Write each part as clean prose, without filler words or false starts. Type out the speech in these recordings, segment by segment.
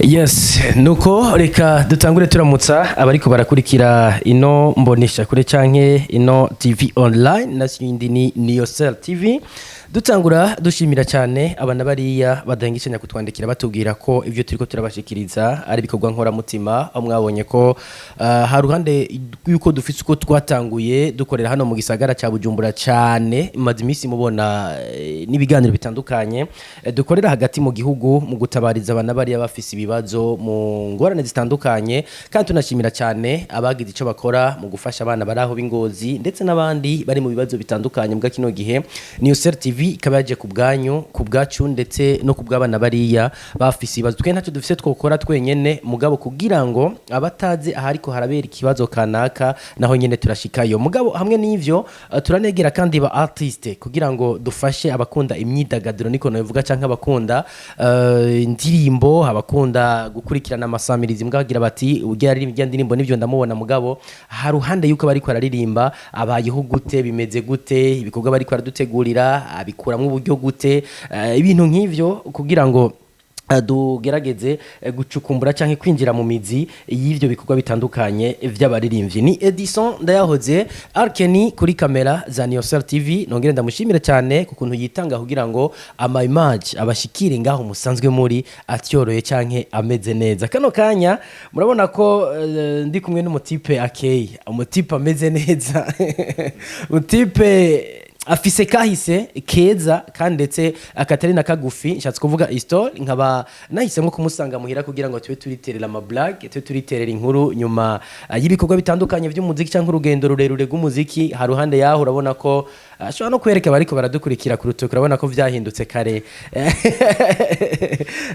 Yes, nuko reka dutangure turamutsa abariko barakurikira ino mbonesha kure canke ino TV online, nasindi ni Niyosel TV. Dutangura dushimira cyane abana bariya badahengeshanya kutwandikira, batubwira ko ivyo turiko turabashikiriza ari ibikorwa nkoramutima, aho mwabonye ko haruhande yuko dufise uko twatanguye dukorera hano mu gisagara ca Bujumbura cyane, maze iminsi mubona n'ibiganiro bitandukanye dukorera hagati mu gihugu mu gutabariza abana bariya bafise ibibazo mu ngorane zitandukanye. Kandi tunashimira cyane abagize ico bakora mu gufasha abana bari aho b'ingozi ndetse n'abandi bari mu bibazo bitandukanye. Mbwa kino gihe Niyosel TV ikaba yaje ku bwanyu, ku bwacu, ndetse no ku bw'abana bariya bafise ibibazo. Twe ntacyo dufise twokora twenyene, mugabo kugira ngo abatazi ahariko harabera ikibazo kanaka, naho nyene turashikayo. Mugabo hamwe n'ivyo turanegera kandi ba artiste kugira ngo dufashe abakunda imyidagaduro, niko nabivuga, canke abakunda indirimbo, abakunda gukurikirana amasamirizi, mbwagira bati ugira aririmba irya ndirimbo nivyo ndamubona, mugabo haruhande yuko bariko araririmba abayeho gute, bimeze gute, ibikorwa bariko aradutegurira abikuramwo uburyo gute, ibintu nk'ivyo, kugira ngo tugerageze gucukumbura canke kwinjira mu mizi y'ivyo bikorwa bitandukanye vy'abaririmbyi. Ni Edison Ndayahoze Arkeni kuri kamera za Niyosel TV. Nongere ndamushimire cyane ku kuntu yitanga kugira ngo ama image abashikire ngaho musanzwe muri atyoroye canke ameze neza. Kano kanya murabona ko ndi kumwe n'umutipe akeye, umutipe ameze neza, umutipe afise kahise keza kandi ndetse akatari na kagufi, nshatse kuvuga histoire. Nkaba nahisemo kumusanga muhira kugira ngo tube turiterera ama blague, tube turiterera inkuru nyuma y'ibikorwa bitandukanye by'umuziki cyangwa urugendo rurerure rw'umuziki. Haruhande yaho urabona ko ashobora no kwereka abariko baradukurikira ku rutoki, urabona ko vyahindutse kare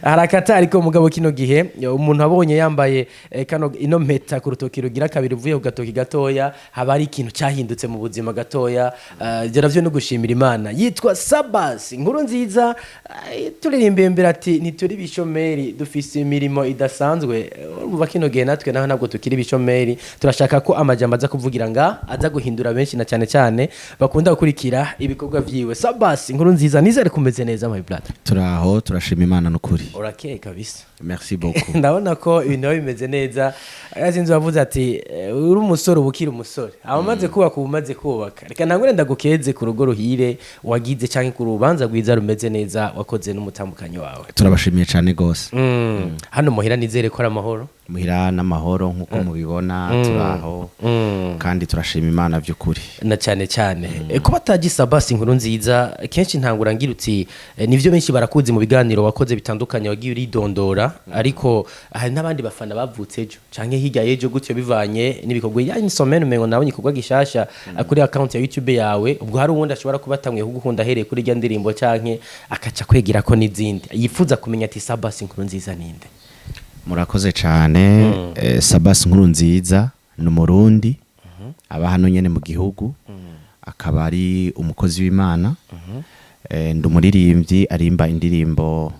hari akatari ko, mugabo kino gihe umuntu abonye yambaye kano ino mpeta ku rutoki rugira kabiri uvuye ku gatoki gatoya, haba hari ikintu cyahindutse mu buzima gatoya. Ivyo navyo no gushimira Imana. Yitwa Sabas Inkuru Nziza, turirimba imbere ati ntituri bishomeri, dufise imirimo idasanzwe. Urumva kino gihe natwe naho ntabwo tukiri ibishomeri. Turashaka ko amajambo aza kuvugira nga aza guhindura benshi, na cyane cyane bakunda gukurikira ibikorwa vyiwe. Sabas Inkuru Nziza, nizere kumeze neza, my brother. Turaho, turashima Imana n'ukuri. Urakeye kabisa. Merci beaucoup. Ndabona ko ibintu biba bimeze neza. Sinzi, wavuze ati uri umusore uba ukiri umusore, abamaze kubaka uba umaze kubaka. Reka ntangure ndagukeze ku rugo ruhire wagize cyangwa ku rubanza rwiza rumeze neza wakoze n'umutambukanyi wawe. Turabashimiye cyane gose. Hano muhira nizere ko ari amahoro. Muhira n'amahoro nk'uko mubibona, turaho kandi turashima Imana by'ukuri. Na cyane cyane kuba ataji Sabasi Inkuru Nziza, kenshi ntangura ngira uti nivyo benshi barakuzi mu biganiro wakoze bitandukanye wagiye uridondora, ariko hari n'abandi bafana bavutse ejo canke hirya y'ejo gutyo, bivanye n'ibikorwa ya insomene. Umengo nabonye igikorwa gishasha kuri account ya YouTube yawe. Ubwo hari uwundi ashobora kuba atanguye kugukunda ahereye kuri irya ndirimbo canke akaca kwegira ko n'izindi, yifuza kumenya ati Sabasi Inkuru Nziza ninde? Murakoze cyane. Sabasi Nkuru Nziza ni Umurundi aba hano nyene mu gihugu, akaba ari umukozi w'Imana. Ndi umuririmbyi arimba indirimbo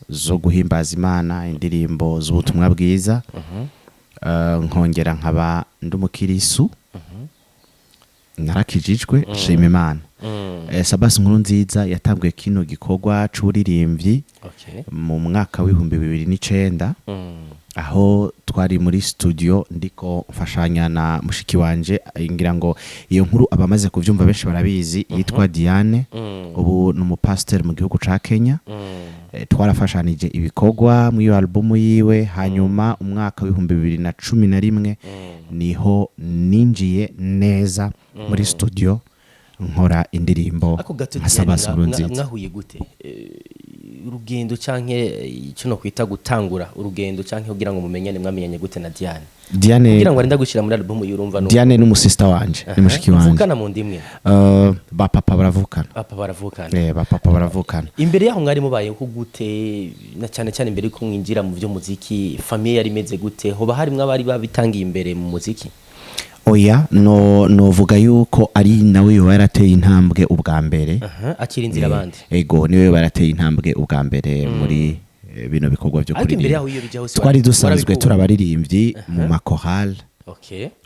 zo guhimbaza Imana, indirimbo z'ubutumwa bwiza. Nkongera nkaba ndi umukirisu, narakijijwe, nshima Imana. Sabasi Nkuru Nziza yatanguye kino gikorwa c'uburirimbyi mu mwaka w'2009, aho twari muri studio ndiko mfashanya na mushiki wanje. Ngira ngo iyo nkuru abamaze kuvyumva benshi barabizi, yitwa Diane, ubu ni umupasiteri mu gihugu ca Kenya. Twarafashanije ibikorwa muri iyo albumu yiwe. Hanyuma umwaka w'2011 niho ninjiye neza muri studio nkora indirimbo Ako gato, nka Sabasi Diane, Nkuru Nziza. Mwahuye gute? Urugendo canke ico no kwita gutangura urugendo canke kugira ngo mumenyane, mwamenyanye gute na Diane? Diane, Kugira ngo arinde gushira muri album y'urumva no Diane n'umusista wanje, ni mushiki wanje. Muvukana mu ndimwe? Ba papa baravukana. Papa baravukana. Ba papa baravukana. Imbere yaho mwari mubayeho gute, na cyane cyane imbere yuko mwinjira mu vy'umuziki, famille yari imeze gute? Hoba harimwo abari babitangiye imbere mu muziki? Oya, no novuga yuko ari nawe yoba yarateye intambwe ubwa mbere. Aha, akira inzira abandi. Ego, niwe yoba yarateye intambwe ubwa mbere muri bino bikorwa byo Ariko imbere kuririmba. yaho iyo bija hose Twari dusanzwe warabikunda? turi abaririmbyi mu makorale.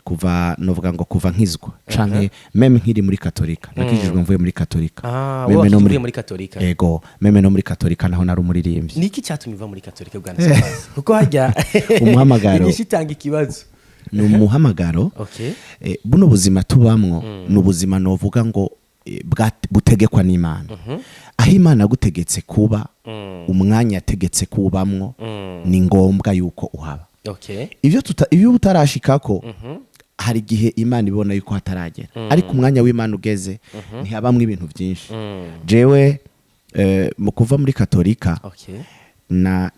Kuva, novuga ngo kuva nkizwa canke même nkiri muri Katolika, nakijijwe mvuye muri Katolika. Ah, Même wowe no wakijijwe muri Katolika. Ego, même no muri Katolika naho nari umuririmbyi. Niki cyatumye uva muri Katolika, bwana Sabasi? Kuko hajya Umuhamagaro. inyishu itanga ikibazo. Ni umuhamagaro. Buno buzima tubamwo ni ubuzima novuga ngo butegekwa n'Imana. Aho Imana yagutegetse kuba, umwanya yategetse kubamwo, ni ngombwa yuko uhaba. Ibyo utarashikako, hari igihe Imana ibona yuko hataragera, ariko umwanya w'Imana ugeze ntihabamwo ibintu byinshi. Jewe mu kuva muri Katolika, na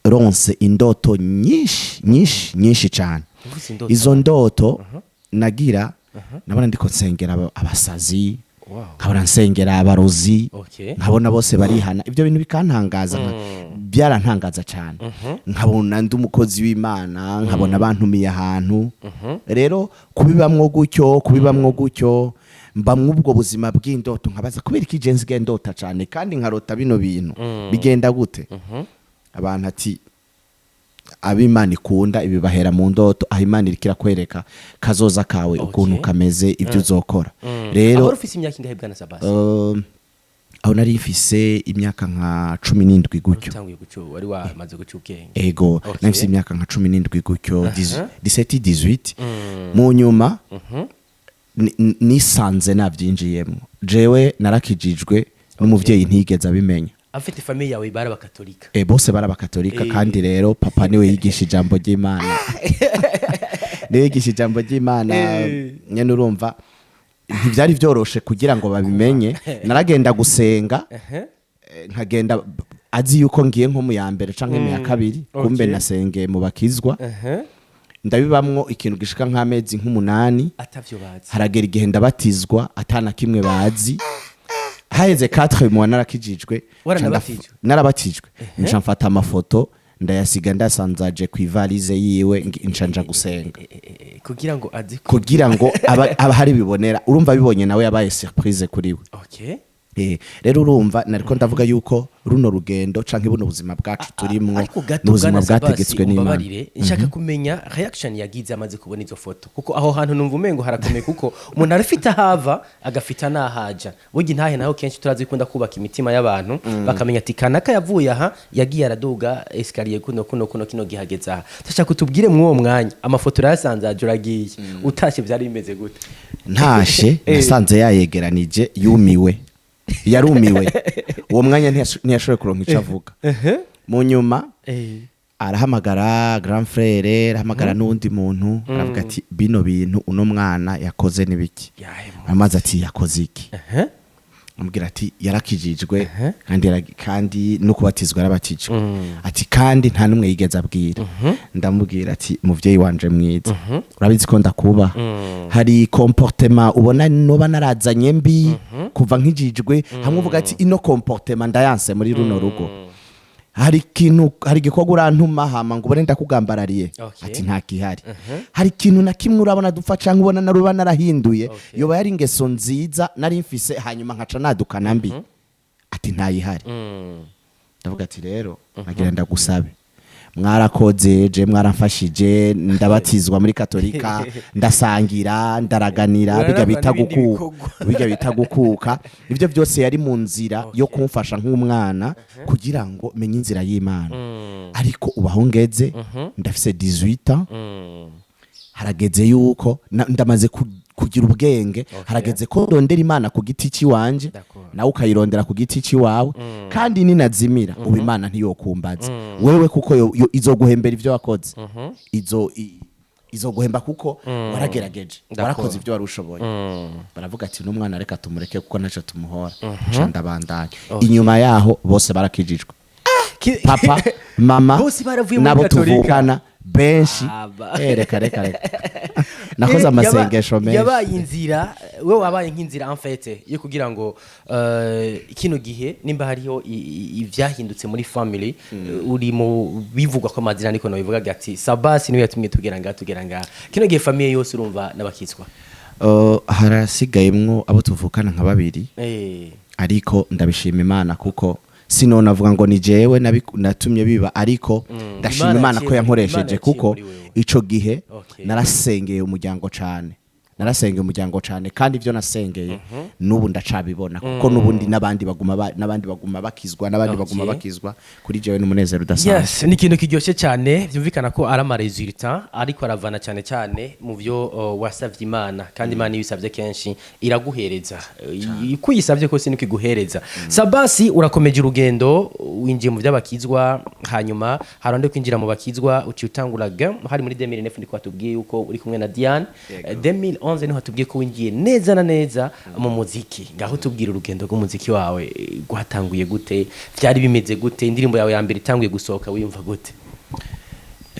ronse indoto nyinshi nyinshi nyinshi cyane. Uvuze indoto. Izo ndoto nagira, nabona ndiko nsengera abasazi, nkabona nsengera abarozi, nkabona bose barihana. Ibyo bintu bikantangaza, byarantangaza cyane. Nkabona ndi umukozi w'Imana, nkabona bantumiye ahantu. Rero kubibamwo gutyo, mbamwo ubwo buzima bw'indoto, nkabaza kubera iki je nsigaye ndota cyane kandi nkarota bino bintu, bigenda gute? Abantu ati ab'Imana ikunda ibibahera mu ndoto, aho Imana iriko irakwereka kazoza kawe, ukuntu kameze, ibyo uzokora. Rero Aho ufise imyaka ingahe, bwana Sabasi? Aho nari mfise imyaka nka 17 gutyo. Utanguye guca, wari wamaze guca ubwenge. Ego. Nari mfise imyaka nka 17 gutyo, 17, 18. Mu nyuma nisanze nabyinjiyemo. Jewe narakijijwe n'umuvyeyi ntigeze abimenya. Afite famille yawe bari abakatolika? Bose bari abakatolika. Kandi rero papa niwe yigisha ijambo ry'Imana, niwe yigisha ijambo ry'Imana. Nyene urumva ntibyari byoroshe kugira ngo babimenye. Naragenda gusenga, nkagenda azi yuko ngiye nko mu ya mbere canke mu ya kabiri, kumbe nasengeye mu bakizwa. Ndabibamwo ikintu gishika nk'amezi nk'umunani. Atavyo bazi. Haragera igihe ndabatizwa atana kimwe bazi. Haheze 4 mois narakijijwe. Waranabatijwe? Narabatijwe, nca mfata amafoto ndayasiga, ndasanzaje ku ivalise yiwe, nca nja gusenga. Kugira ngo azi Kugira ngo aba hari bibonera. Urumva bibonye nawe yabaye surprise kuri we. Rero urumva nariko ndavuga yuko runo rugendo canke buno buzima bwacu turimwo Ariko gato, n'ubuzima bwana Sabasi, bwategetswe n'Imana. umbabarire, nshaka kumenya reaction yagize amaze kubona izo foto, kuko aho hantu numva umengo harakomeye, kuko umuntu arafite ahava agafita n'ahaja. Burya intahe naho kenshi turazi ikunda kubaka imitima y'abantu, bakamenya ati kanaka yavuye aha, yagiye araduga escalier kuno kuno kuno, kino gihageze aha. Ndashaka utubwire mw'uwo mwanya amafoto urayasanze, uragiye, utashe byari bimeze gute? Ntashe nasanze yayegeranije, yumiwe, yarumiwe. Uwo mwanya ntiyashoboye kuronka icyo avuga. Mu nyuma arahamagara grand frère, arahamagara n'uwundi muntu, aravuga ati bino bintu uno mwana yakoze n'ibiki? Yahemutse. Amaze ati yakoze iki? Amubwira ati yarakijijwe kandi kandi no kubatizwa yarabatijwe, ati kandi nta n'umwe yigeze abwira. Ndamubwira ati muvyeyi wanje mwiza, urabizi ko ndakuba, hari comportement ubona noba narazanye mbi kuva nkijijwe, hamwe uvuga ati ino comportement ndayanse muri runo rugo, hari ikintu, hari igikorwa urantuma hama ngo ubone ndakugambarariye? Ati nta gihari. Hari ikintu na kimwe urabona dupfa canke ubona naruba narahinduye, yoba yari ingeso nziza nari mfise hanyuma nkaca nadukana mbi? Ati ntayihari. Ndavuga ati rero nagira ndagusabe, mwarakoze, je mwaramfashije, ndabatizwa muri Katolika, ndasangira, ndaraganira, bijya Urarakora bita n'ibindi gukuka, bikorwa. bijya bita gukuka. Ibyo byose yari mu nzira yo kumfasha nk'umwana kugira ngo menye inzira y'Imana. Ariko ubu aho ngeze, ndafise 18 ans, harageze yuko ndamaze kugira ubwenge, harageze ko ndondera Imana ku giti cy'iwanje, nawe ukayirondera ku giti cy'iwawe. Kandi ninazimira ubu, Imana ntiyokumbaza wewe, kuko izoguhembera ivyo wakoze, izoguhemba kuko waragerageje, warakoze ibyo wari ushoboye. Baravuga ati n'umwana reka tumureke kuko ntacyo tumuhora. Nca ndabandanya. Inyuma yaho bose barakijijwe, papa, mama, Bose baravuye muri nabo Katolika. tuvukana benshi. Aba. Reka reka reka, nakoze amasengesho menshi. Yabaye inzira, we wabaye nk'inzira en fait yo kugira ngo kino gihe nimba hariho ivyahindutse muri family, uri mu bivugwa ko amazina, ariko nabivuga ati Sabasi niwe yatumye tugera ngaha, tugera ngaha. Kino gihe famille yose urumva n'abakizwa? Harasigayemwo abo tuvukana nka babiri, ariko ndabishima Imana kuko Sinonavuga ngo ni jewe natumye biba, ariko ndashima Imana Imana ko yaciye yankoresheje, Imana yaciye kuko muri wewe. ico gihe narasengeye umuryango cane, narasengeye umuryango cane, kandi ibyo nasengeye n'ubu ndacabibona, kuko n'ubundi n'abandi baguma bakizwa, n'abandi baguma bakizwa. Kuri jewe n'umunezero udasanzwe. Yes, ni ikintu kiryoshye cyane. Byumvikana ko ari ama résultats, ariko aravana cyane cyane mu byo wasavye Imana, kandi Imana iyo uyisavye kenshi iraguhereza. Uko uyisavye kose niko iguhereza. Sabasi, urakomeje urugendo, winjiye mu by'abakizwa, hanyuma harande kwinjira mu bakizwa, uciye utangura game hari muri 2009, ndiko watubwiye yuko uri kumwe na Diane. 2011 niho watubwiye ko winjiye neza na neza mu muziki. Ngaho tubwira urugendo rw'umuziki wawe, rwatanguye gute? Byari bimeze gute? Indirimbo yawe ya mbere itanguye gusohoka, wiyumva gute?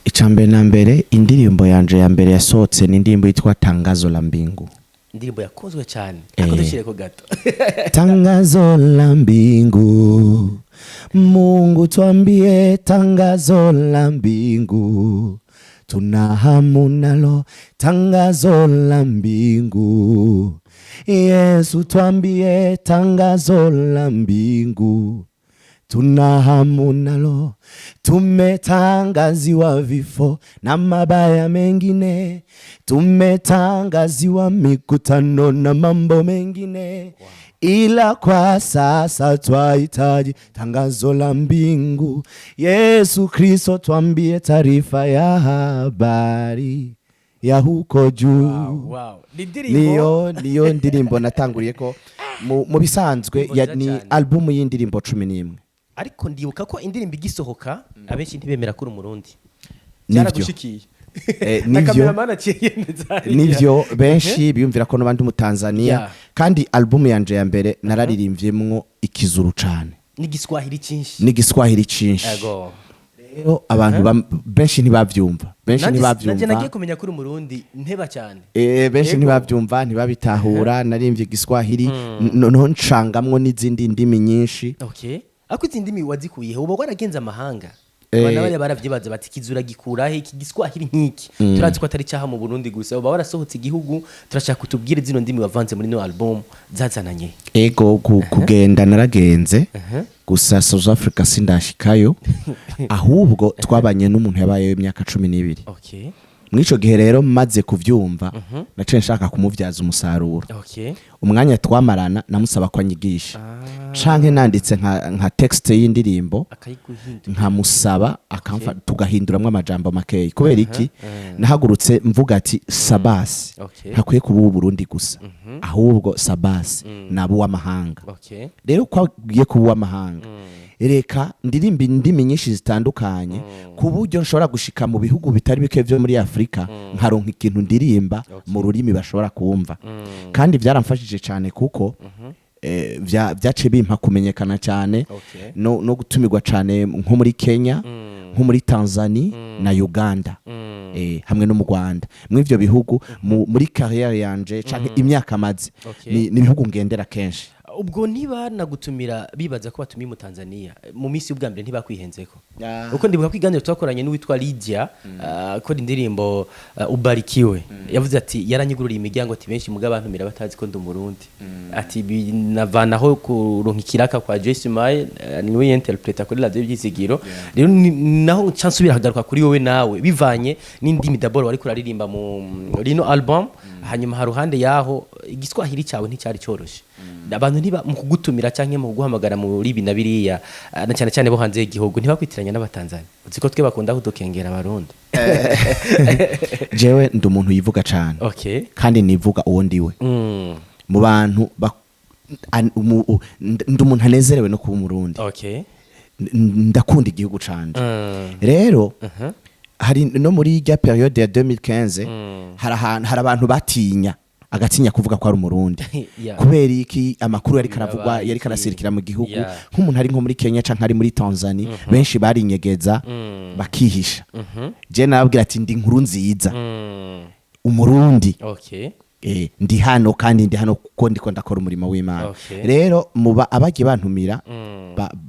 Icambere na mbere, indirimbo yanje ya mbere yasohotse ni indirimbo yitwa Tangazo la Mbingu. Indirimbo yakunzwe cyane. Ako dushyireko gato. Tangazo la mbingu, Mungu twambie, tangazo la mbingu, tuna hamu nalo, tangazo la mbingu, Yesu twambie, tangazo la mbingu, tuna hamu nalo, tumetangaziwa vifo na mabaya mengine, tumetangaziwa mikutano na mambo mengine, ila kwa sasa twahitaji tangazo la mbingu. Yesu Kristo twambie taarifa ya habari ya huko juu. Wow. Ni indirimbo Niyo ndirimbo natanguriye ko mu bisanzwe Indirimbo nziza ni cyane. albumu y'indirimbo 11. Ariko ndibuka ko indirimbo igisohoka abenshi ntibemera ko uri Umurundi. Nivyo. Byaragushikiye? Na Nivyo. cameraman aciye yemeza hariya. Nivyo, benshi biyumvira ko n'abandi mu Tanzania. Kandi albumu yanje ya mbere nararirimvyemwo Ikizuru cane N'igiswahili cyinshi. N'igiswahili cinshi. Rero abantu benshi ntibavyumva, benshi Nanjye nagiye ntibavyumva. kumenya ko uri Umurundi nteba cyane. Benshi ntibavyumva, ntibabitahura. Naririmvye Igiswahili, noneho ncangamwo n'izindi ndimi nyinshi. Okay, ariko izi ndimi wazikuye he? Uba waragenze amahanga? Abana bariya baravyibaza bati: "Kizura gikura he iki Giswahili nk'iki?" Turazi ko atari cyaha mu Burundi gusa, uba warasohotse igihugu. Turashaka kutubwire zino ndimi wavanze muri no album zazananye. Ego, kugenda naragenze, gusa South Africa sindashikayo, ahubwo twabanye n'umuntu yabayeyo imyaka 12. Mw'ico gihe rero maze kuvyumva, naciye nshaka kumuvyaza umusaruro. Umwanya twamarana namusaba ko anyigisha, canke nanditse nka texte y'indirimbo, akayiguhindura, nkamusaba akamfa, tugahinduramwo amajambo makeyi. Kubera iki? Nahagurutse mvuga ati: "Sabasi ntakwiye kuba uw'Uburundi gusa, ahubwo Sabasi nabo uw'amahanga." Rero ko agiye kuba uw'amahanga, reka ndirimba indimi nyinshi zitandukanye, ku buryo nshobora gushika mu bihugu bitari bike vyo muri Afurika, nkaronka ikintu ndirimba mu rurimi bashobora kumva. Kandi byaramfashije cyane, kuko vyaciye bimpa kumenyekana cyane no gutumirwa cyane nko muri Kenya, nko muri Tanzania na Uganda, hamwe no mu Rwanda. Muri ivyo bihugu muri carrière yanje canke imyaka maze, ni ibihugu ngendera kenshi. Ubwo ntibanagutumira bibaza ko batumiye mu Tanzania mu minsi y'ubwa mbere? Ntibakwihenzeko? Uko ndibuka ko iganiro twakoranye n'uwitwa Lydia, akora indirimbo Ubarikiwe, yavuze ati: "Yaranyugururiye imiryango", ati: "Benshi muga bantumira batazi ko ndi Umurundi", ati: "Binavanaho kuronka ikiraka kwa Joyce May, niwe interpreta kuri radio Ibyizigiro." Rero naho nca nsubira hagaruka kuri wowe nawe, bivanye n'indimi d'abord wari kuraririmba mu rino album, hanyuma haruhande yaho Igiswahili cyawe nticyari cyoroshe. Abantu ntiba mu kugutumira canke mu kuguhamagara muri ibi na biriya, na cyane cyane bo hanze y'igihugu, ntibakwitiranya n'Abatanzania? Uzi ko twe bakunda kudukengera Abarundi. Jewe ndi umuntu yivuga cane, kandi nivuga uwo ndiwe mu bantu. Ndi umuntu anezerewe no kuba Umurundi. Ndakunda igihugu canje. Rero hari no muri rya période ya 2015, hari ahantu hari abantu batinya, agatinya kuvuga ko ari Umurundi. Kubera iki? Amakuru yari karavugwa, Birabaye yari iki? karasirikira mu gihugu. Nk'umuntu ari nko muri Kenya canke ari muri Tanzania, benshi barinyegeza bakihisha. Je nababwira ati: "Ndi Nkuru Nziza, Umurundi." Ndi hano, kandi ndi hano kuko ndiko ndakora umurimo w'Imana. Rero muba abagiye bantumira,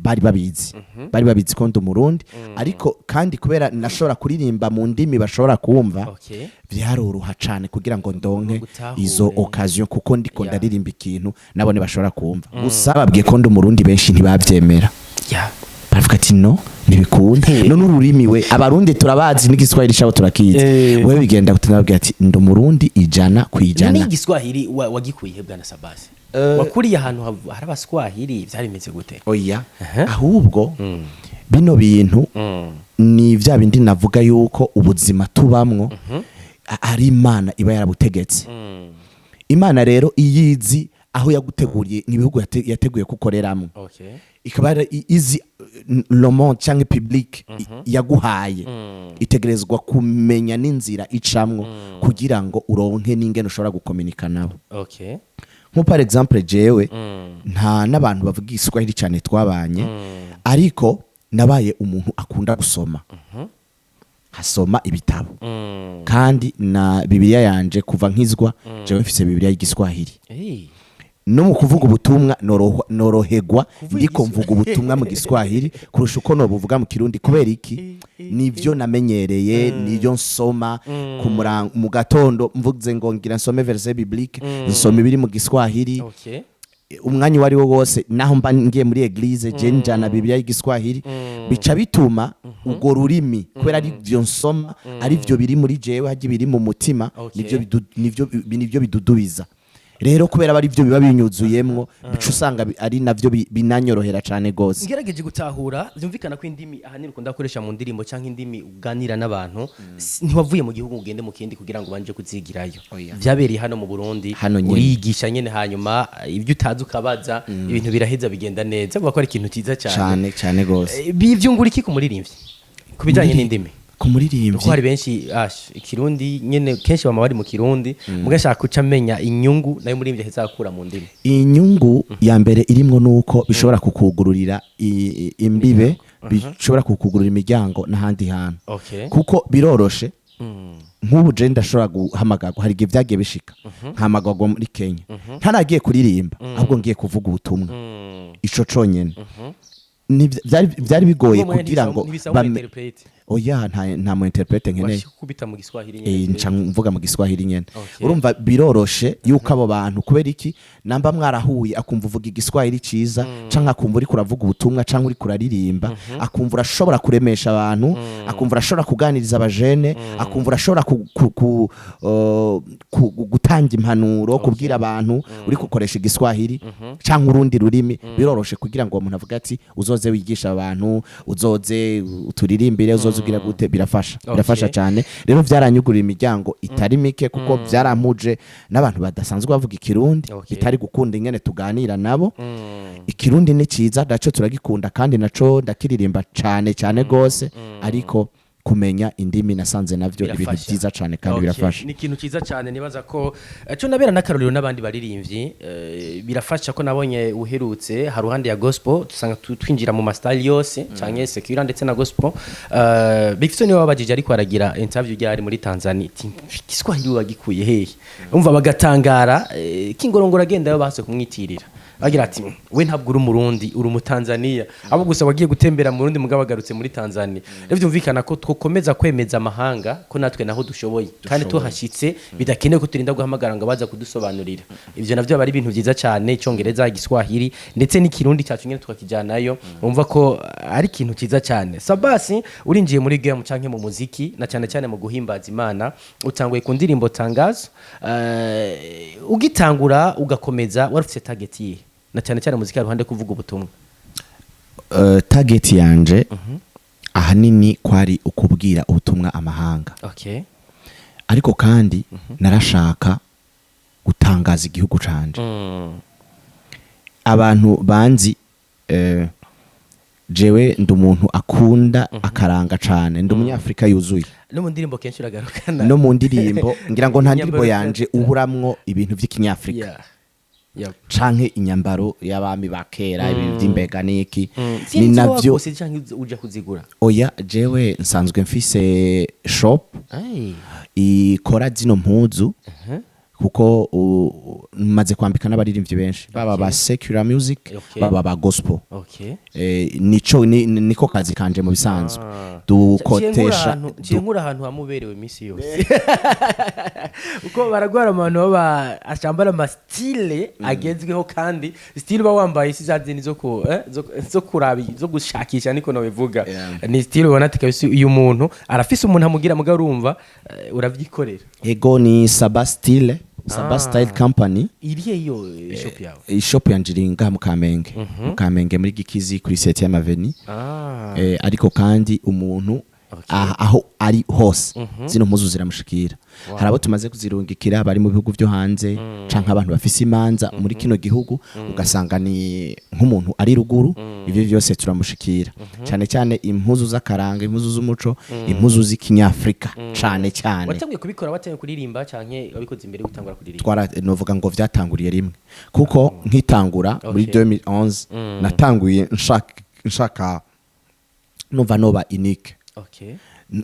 bari babizi ko ndi Umurundi, ariko kandi kubera nashobora kuririmba mu ndimi bashobora kumva, byaroroha cane kugira ngo ndonke Bagutahure. izo occasion, kuko ndiko ndaririmba ikintu nabone bashobora kumva. Gusa babwiye ko ndi Umurundi, benshi ntibavyemera. Baravuga ati: "No, ntibikunda." None ururimi we, Abarundi turabazi, n'Igiswahili cabo turakizi. Wewe bigenda gute? Nababwira ati: "Ndi Umurundi 100%." None Igiswahili wagikuye he, bwana Sabasi? Wakuriye ahantu hari Abaswahili? Byari bimeze gute? Oya, ahubwo bino bintu ni vya bindi navuga yuko ubuzima tubamwo ari Imana iba yarabutegetse. Imana rero iyizi aho yaguteguriye n'ibihugu yateguye kukoreramwo, ikaba izi le monde cyangwa public yaguhaye, itegerezwa kumenya n'inzira icamwo kugira ngo uronke n'ingene ushobora gukominika nabo. Nko par exemple jewe nta n'abantu bavuga Igiswahili cyane twabanye, ariko nabaye umuntu akunda gusoma, hasoma ibitabo, kandi na Bibiliya yanje kuva nkizwa jewe mfise Bibiliya y'Igiswahili. No mu kuvuga ubutumwa norohegwa ndiko mvuga ubutumwa mu Giswahili kurusha uko nobuvuga mu Kirundi. Kubera iki? Nivyo namenyereye, nivyo nsoma ku murango. Mu gatondo mvuze ngo ngira nsome verset biblique, nsoma ibiri mu Giswahili. Umwanya uwo ari wo wose, naho mba ngiye muri église, je njana Bibiliya y'Igiswahili. Bica bituma urwo rurimi, kubera ari byo nsoma, ari byo biri muri jewe, hajya biri mu mutima, nivyo bidudubiza. Rero kubera ari byo biba binyuzuyemwo, bica usanga ari navyo binanyorohera cane gose. Ngerageje gutahura, byumvikana ko indimi ahanini ukunda gukoresha mu ndirimbo cyangwa indimi uganira n'abantu, ntiwavuye mu gihugu ngo ugende mu kindi kugira ngo ubanje kuzigirayo. Oya. Byabereye hano mu Burundi. Hano nyene. Uriyigisha nyene, hanyuma ibyo utazi ukabaza, ibintu biraheza bigenda neza. Avuga ko ari ikintu cyiza cyane. Cane cane gose. Bivyungura iki ku muririmbyi ku bijyanye n'indimi? Ku muririmbyi? Kuko hari benshi ash Ikirundi nyene kenshi bama bari mu Kirundi, mugashaka kuca amenya inyungu nayo muririmbyi aheza akura mu ndimi. Inyungu ya mbere irimwo nuko bishobora kukugururira imbibe, bishobora kukugurura imiryango n'ahandi hantu, kuko biroroshe. Nk'ubu je ndashobora guhamagarwa, hari igihe vyagiye bishika nkahamagarwa muri Kenya, ntaragiye kuririmba, ahubwo ngiye kuvuga ubutumwa. Ico conyene vyari bigoye kugira ngo ntibisaba interprète? Oya, nta mu interprète nkeneye. Kubita mu Giswahili nyene, nca mvuga mu Giswahili nyene. Urumva biroroshe yuko abo bantu, kubera iki, namba mwarahuye akumva uvuga Igiswahili ciza, canke akumva uriko uravuga ubutumwa, canke uriko uraririmba, akumva urashobora kuremesha abantu, akumva urashobora kuganiriza abajene, akumva urashobora gutanga impanuro, kubwira abantu uri gukoresha Igiswahili canke urundi rurimi, biroroshe kugira ngo uwo muntu avuge ati: "Uzoze wigisha abantu, uzoze uturirimbire, uzoze ugira gute." Birafasha, birafasha cyane. Rero byaranyugurira imiryango itari mike, kuko byarampuje n'abantu badasanzwe bavuga Ikirundi, bitari gukunda ingene tuganira nabo. Ikirundi ni ciza, naco turagikunda, kandi naco ndakiririmba cane cyane gose, ariko kumenya indimi nasanze navyo ibintu Birafasha. byiza cane kandi birafasha. Ni ikintu cyiza cyane. Nibaza ko cyo nabera n'akarorero n'abandi baririmbyi, birafasha ko nabonye uherutse haruhande ya gospel tusanga twinjira mu ma style yose, canke secular ndetse na gospel. Big Fizzo niwe wabajije ariko aragira interview ryari muri Tanzania ati: "Igiswahili wagikuye hehe?" Umva bagatangara, Kingorongoro agenda yo base kumwitirira, bagira ati: "We ntabwo uri Umurundi, uri Umutanzania, abo gusa wagiye gutembera mu Burundi, mugabo agarutse muri Tanzania." Rero byumvikana ko twokomeza kwemeza amahanga ko natwe naho dushoboye, kandi tuhashyitse bidakenewe ko turinda guhamagara ngo baza kudusobanurira. Ibyo navyo aba ari ibintu byiza cyane. Icyongereza, Igiswahili ndetse n'Ikirundi cyacu nyine tukakijyanayo, umva ko ari ikintu cyiza cyane. Sabasi, urinjiye muri game canke mu muziki, na cyane cyane mu guhimbaza Imana, utanguye ku ndirimbo Tangazo. Ugitangura ugakomeza, wari ufite target yihe, na cyane cyane muziki ruhande kuvuga ubutumwa? Target yanje ahanini kwari ukubwira ubutumwa amahanga, ariko kandi narashaka gutangaza igihugu canje. Abantu banzi, jewe ndi umuntu akunda akaranga cane, ndi Umunyafrika yuzuye. No mu ndirimbo kenshi uragarukana. No mu ndirimbo, ngira ngo nta ndirimbo Inyambaro yanje uburamwo ibintu vy'ikinyafrika canke inyambaro y'abami ba kera, ibintu vy'imbega n'iki. Ni navyo. Wose canke uja kuzigura? Oya, jewe nsanzwe mfise shop Ay. ikora zino mpuzu, kuko Maze kwambika n'abaririmbyi benshi, baba ba secular music, baba ba gospel. Nico niko kazi kanje mu bisanzwe. Dukotesha. Ciye nkura ahantu hamuberewe iminsi yose, uko baragwara abantu baba ashambara ama style agezweho, kandi style uba wambaye si za zindi zo ku zo kurabi, zo gushakisha, niko nabivuga. Ni style ubona ati kabisa uyu muntu arafise umuntu amugira, mugabo urumva uravyikorera. Ego, ni Saba Style, Saba Style Company. Irihe iyo shop yawe? Ishop yanje iri ngaha mu Kamenge, mu Kamenge muri Gikizi kuri 7e Avenue. Ariko kandi umuntu aho ari hose zino mpuzu ziramushikira. Hari abo tumaze kuzirungikira bari mu bihugu byo hanze, canke abantu bafise imanza muri kino gihugu, ugasanga ni nk'umuntu ari ruguru. Ivyo vyose turamushikira, cyane cyane impuzu z'akaranga, impuzu z'umuco, impuzu z'ikinyafrika cane cyane. Watangiye kubikora watangiye kuririmba, canke wabikoze imbere yo gutangura kuririmba? Twara novuga ngo vyatanguriye rimwe, kuko nkitangura muri 2011 natanguye nshaka numva noba unique,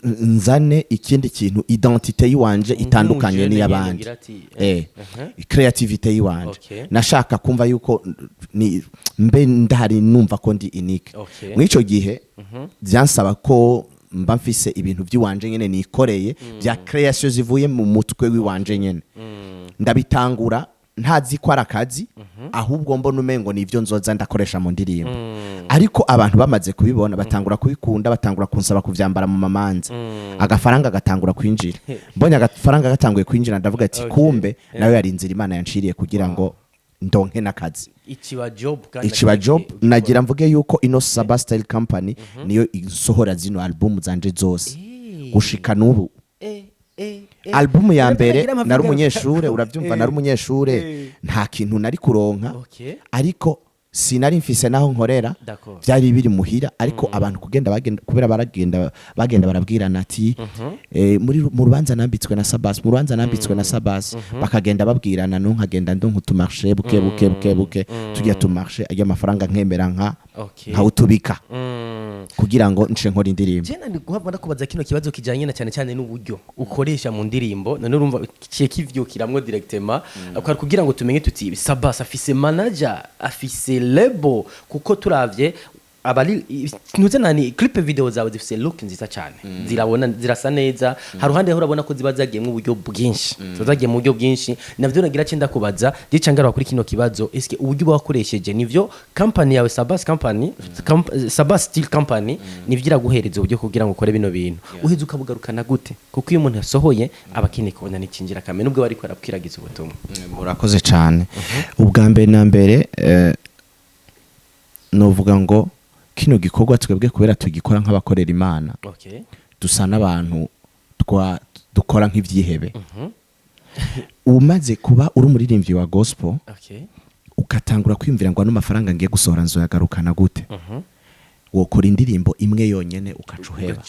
nzane ikindi kintu, identité yiwanje itandukanye Nk'umujene n'iy'abandi. nyene ugira ati, Creativité yiwanje. Nashaka kumva yuko ni mbe ndahari numva ko ndi unique. Muri ico gihe byansaba ko mba mfise ibintu by'iwanje nyene nikoreye, bya création zivuye mu mutwe w'iwanje nyene. Ndabitangura ntazi ko ari akazi, ahubwo mbona umengo nivyo nzoza ndakoresha mu ndirimbo. Ariko abantu bamaze kubibona batangura kubikunda, batangura kunsaba kuvyambara mu mamanza, agafaranga gatangura kwinjira. Mbonye agafaranga gatanguye kwinjira, ndavuga ati kumbe nawe yari inzira Imana yanciriye kugira ngo ndonke n'akazi. Ikiba job kandi. Ikiba job. Nagira mvuge yuko ino Saba Style Company niyo isohora zino album zanje zose gushika n'ubu. Album ya mbere nari umunyeshure, urabyumva, nari umunyeshure, nta kintu nari kuronka, ariko sinari mfise naho nkorera. Byari biri muhira, ariko abantu kugenda bagenda, kubera baragenda bagenda barabwirana ati muri mu rubanza nambitswe na Sabas, mu rubanza nambitswe na Sabas, bakagenda babwirana, no nkagenda ndonka utumarché buke buke buke buke, tujya tumarché ajya amafaranga nkemera nka nkawutubika kugira ngo nce nkora indirimbo. Jena ni guhabwa ndakubaza kino kibazo kijanye na cyane cyane n'uburyo ukoresha mu ndirimbo. None urumva kiye kivyukiramwo directement kwari kugira ngo tumenye tuti Sabas afise manager, afise label, kuko turavye abari ntuze nani clip video zawe zifise look nziza cyane, zirabona zirasa neza. Hari uruhande aho urabona ko ziba zagiyemwo uburyo bwinshi, ziba zagiye mu buryo bwinshi. Navyo nagira cyo ndakubaza gica ngaruka kuri kino kibazo: eske uburyo uba wakoresheje nivyo company yawe Sabas Company, Sabas Style Company, nivyo iraguhereza uburyo kugira ngo ukore bino bintu, uheze ukabugarukana gute? Kuko iyo umuntu yasohoye aba akeneye kubona n'icinjira kamenya nubwo bariko arabwiragiza ubutumwa. Murakoze cyane. Ubwa mbere na mbere, novuga ngo kino gikorwa twebwe kubera tugikora nk'abakorera Imana, dusa n'abantu twa dukora nk'ivyihebe. Umaze kuba uri umuririmbyi wa gospel, ugatangura kwiyumvira ngo ano mafaranga ngiye gusohora nzoyagarukana gute, wokora indirimbo imwe yonyene ukaca uheba,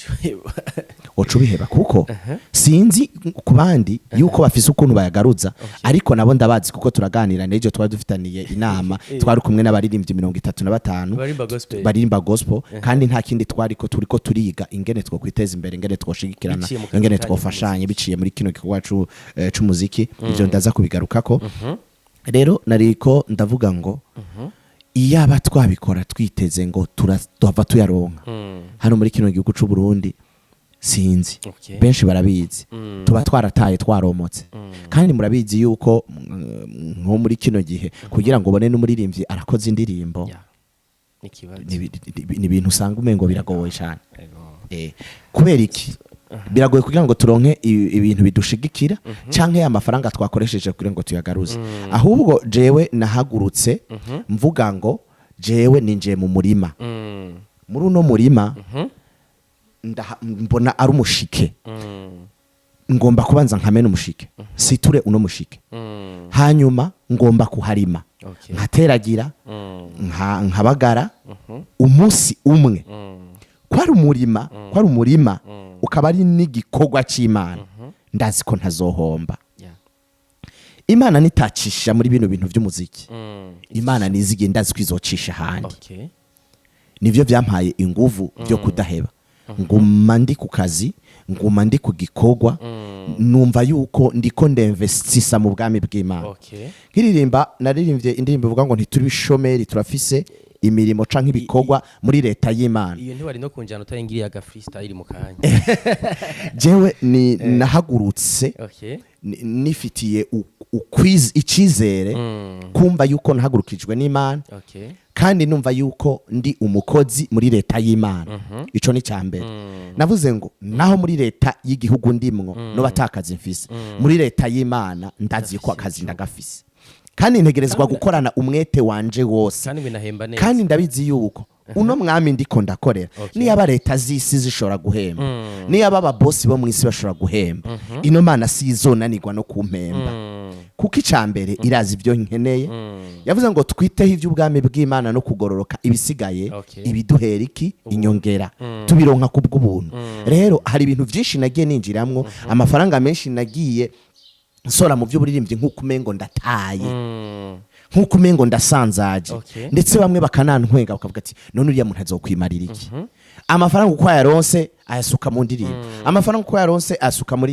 woca ubiheba, kuko sinzi ku bandi yuko bafise ukuntu bayagaruza, ariko nabo ndabazi kuko turaganira. N'ejo twari dufitaniye inama, twari kumwe n'abaririmbyi 35 baririmba gospel. Baririmba gospel, kandi nta kindi twariko turiko turiga ingene twokwiteza imbere, ingene twoshigikirana, Biciye mu kazi ingene kanyu. twofashanya biciye muri kino gikorwa c'umuziki. Ivyo ndaza kubigarukako. Rero nariko ndavuga ngo iyaba twabikora twiteze ngo tuhava tuyaronka hano muri kino gihugu c'u Burundi, sinzi, benshi barabizi, tuba twarataye, twaromotse. Kandi murabizi yuko nko muri kino gihe kugira ngo ubone n'umuririmbyi arakoze indirimbo, N'ikibazo. ni ibintu usanga umengo biragoye cyane. Ego. Kubera iki biragoye kugira ngo turonke ibintu bidushigikira canke ya mafaranga twakoresheje kugira ngo tuyagaruze? Ahubwo jewe nahagurutse mvuga ngo jewe ninjiye mu murima, muri uno murima mbona ari umushike, ngomba kubanza nkamena umushike, siture uno mushike, hanyuma ngomba kuharima, nkateragira, nkabagara umunsi umwe. Kwari umurima ukaba ari n'igikorwa cy'Imana, ndazi ko ntazohomba. Imana nitacisha muri bino bintu by'umuziki, Imana nizigiye, ndazi ko izocisha ahandi. Nivyo byampaye inguvu byo kudaheba, nguma ndi ku kazi. Nguma ndi ku gikorwa, numva yuko ndiko ndinvestisa mu bwami bw'Imana. Nkiririmba, naririmbye indirimbo ivuga ngo ntituri bishomeri, turafise imirimo canke ibikorwa muri leta y'Imana. Iyo ntiwari no kunjana utayingiriye aga freestyle mu kanya. Jewe ni nahagurutse nifitiye icizere, kumva yuko nahagurukijwe n'Imana, kandi numva yuko ndi umukozi muri leta y'Imana. Ico ni cya mbere. Navuze ngo naho muri leta y'igihugu ndimwo no atakazi mfise, muri leta y'Imana ndazi ko akazi ndagafise, kandi ntegerezwa gukorana umwete wanje wose. Kandi binahemba neza. Kandi ndabizi yuko uno mwami ndiko ndakorera, niyaba leta z'isi zishobora guhemba, niyaba ababosi bo mu isi bashobora guhemba, ino Mana si izonanirwa no kumpemba, kuko icya mbere irazi ibyo nkeneye. Yavuze ngo twiteho iby'ubwami bw'Imana no kugororoka, ibisigaye ibiduhera iki inyongera, tubironka ku bw'ubuntu. Rero hari ibintu byinshi nagiye ninjiramwo, amafaranga menshi nagiye nsora mu by'uburirimbyi nk'uko umengo ndataye, nk'uko umengo ndasanzaje, ndetse bamwe bakanantwenga bakavuga ati: "None uriya muntu azokwimarira iki? Amafaranga uko ayaronse ayasuka mu ndirimbo, amafaranga uko yaronse ayasuka mu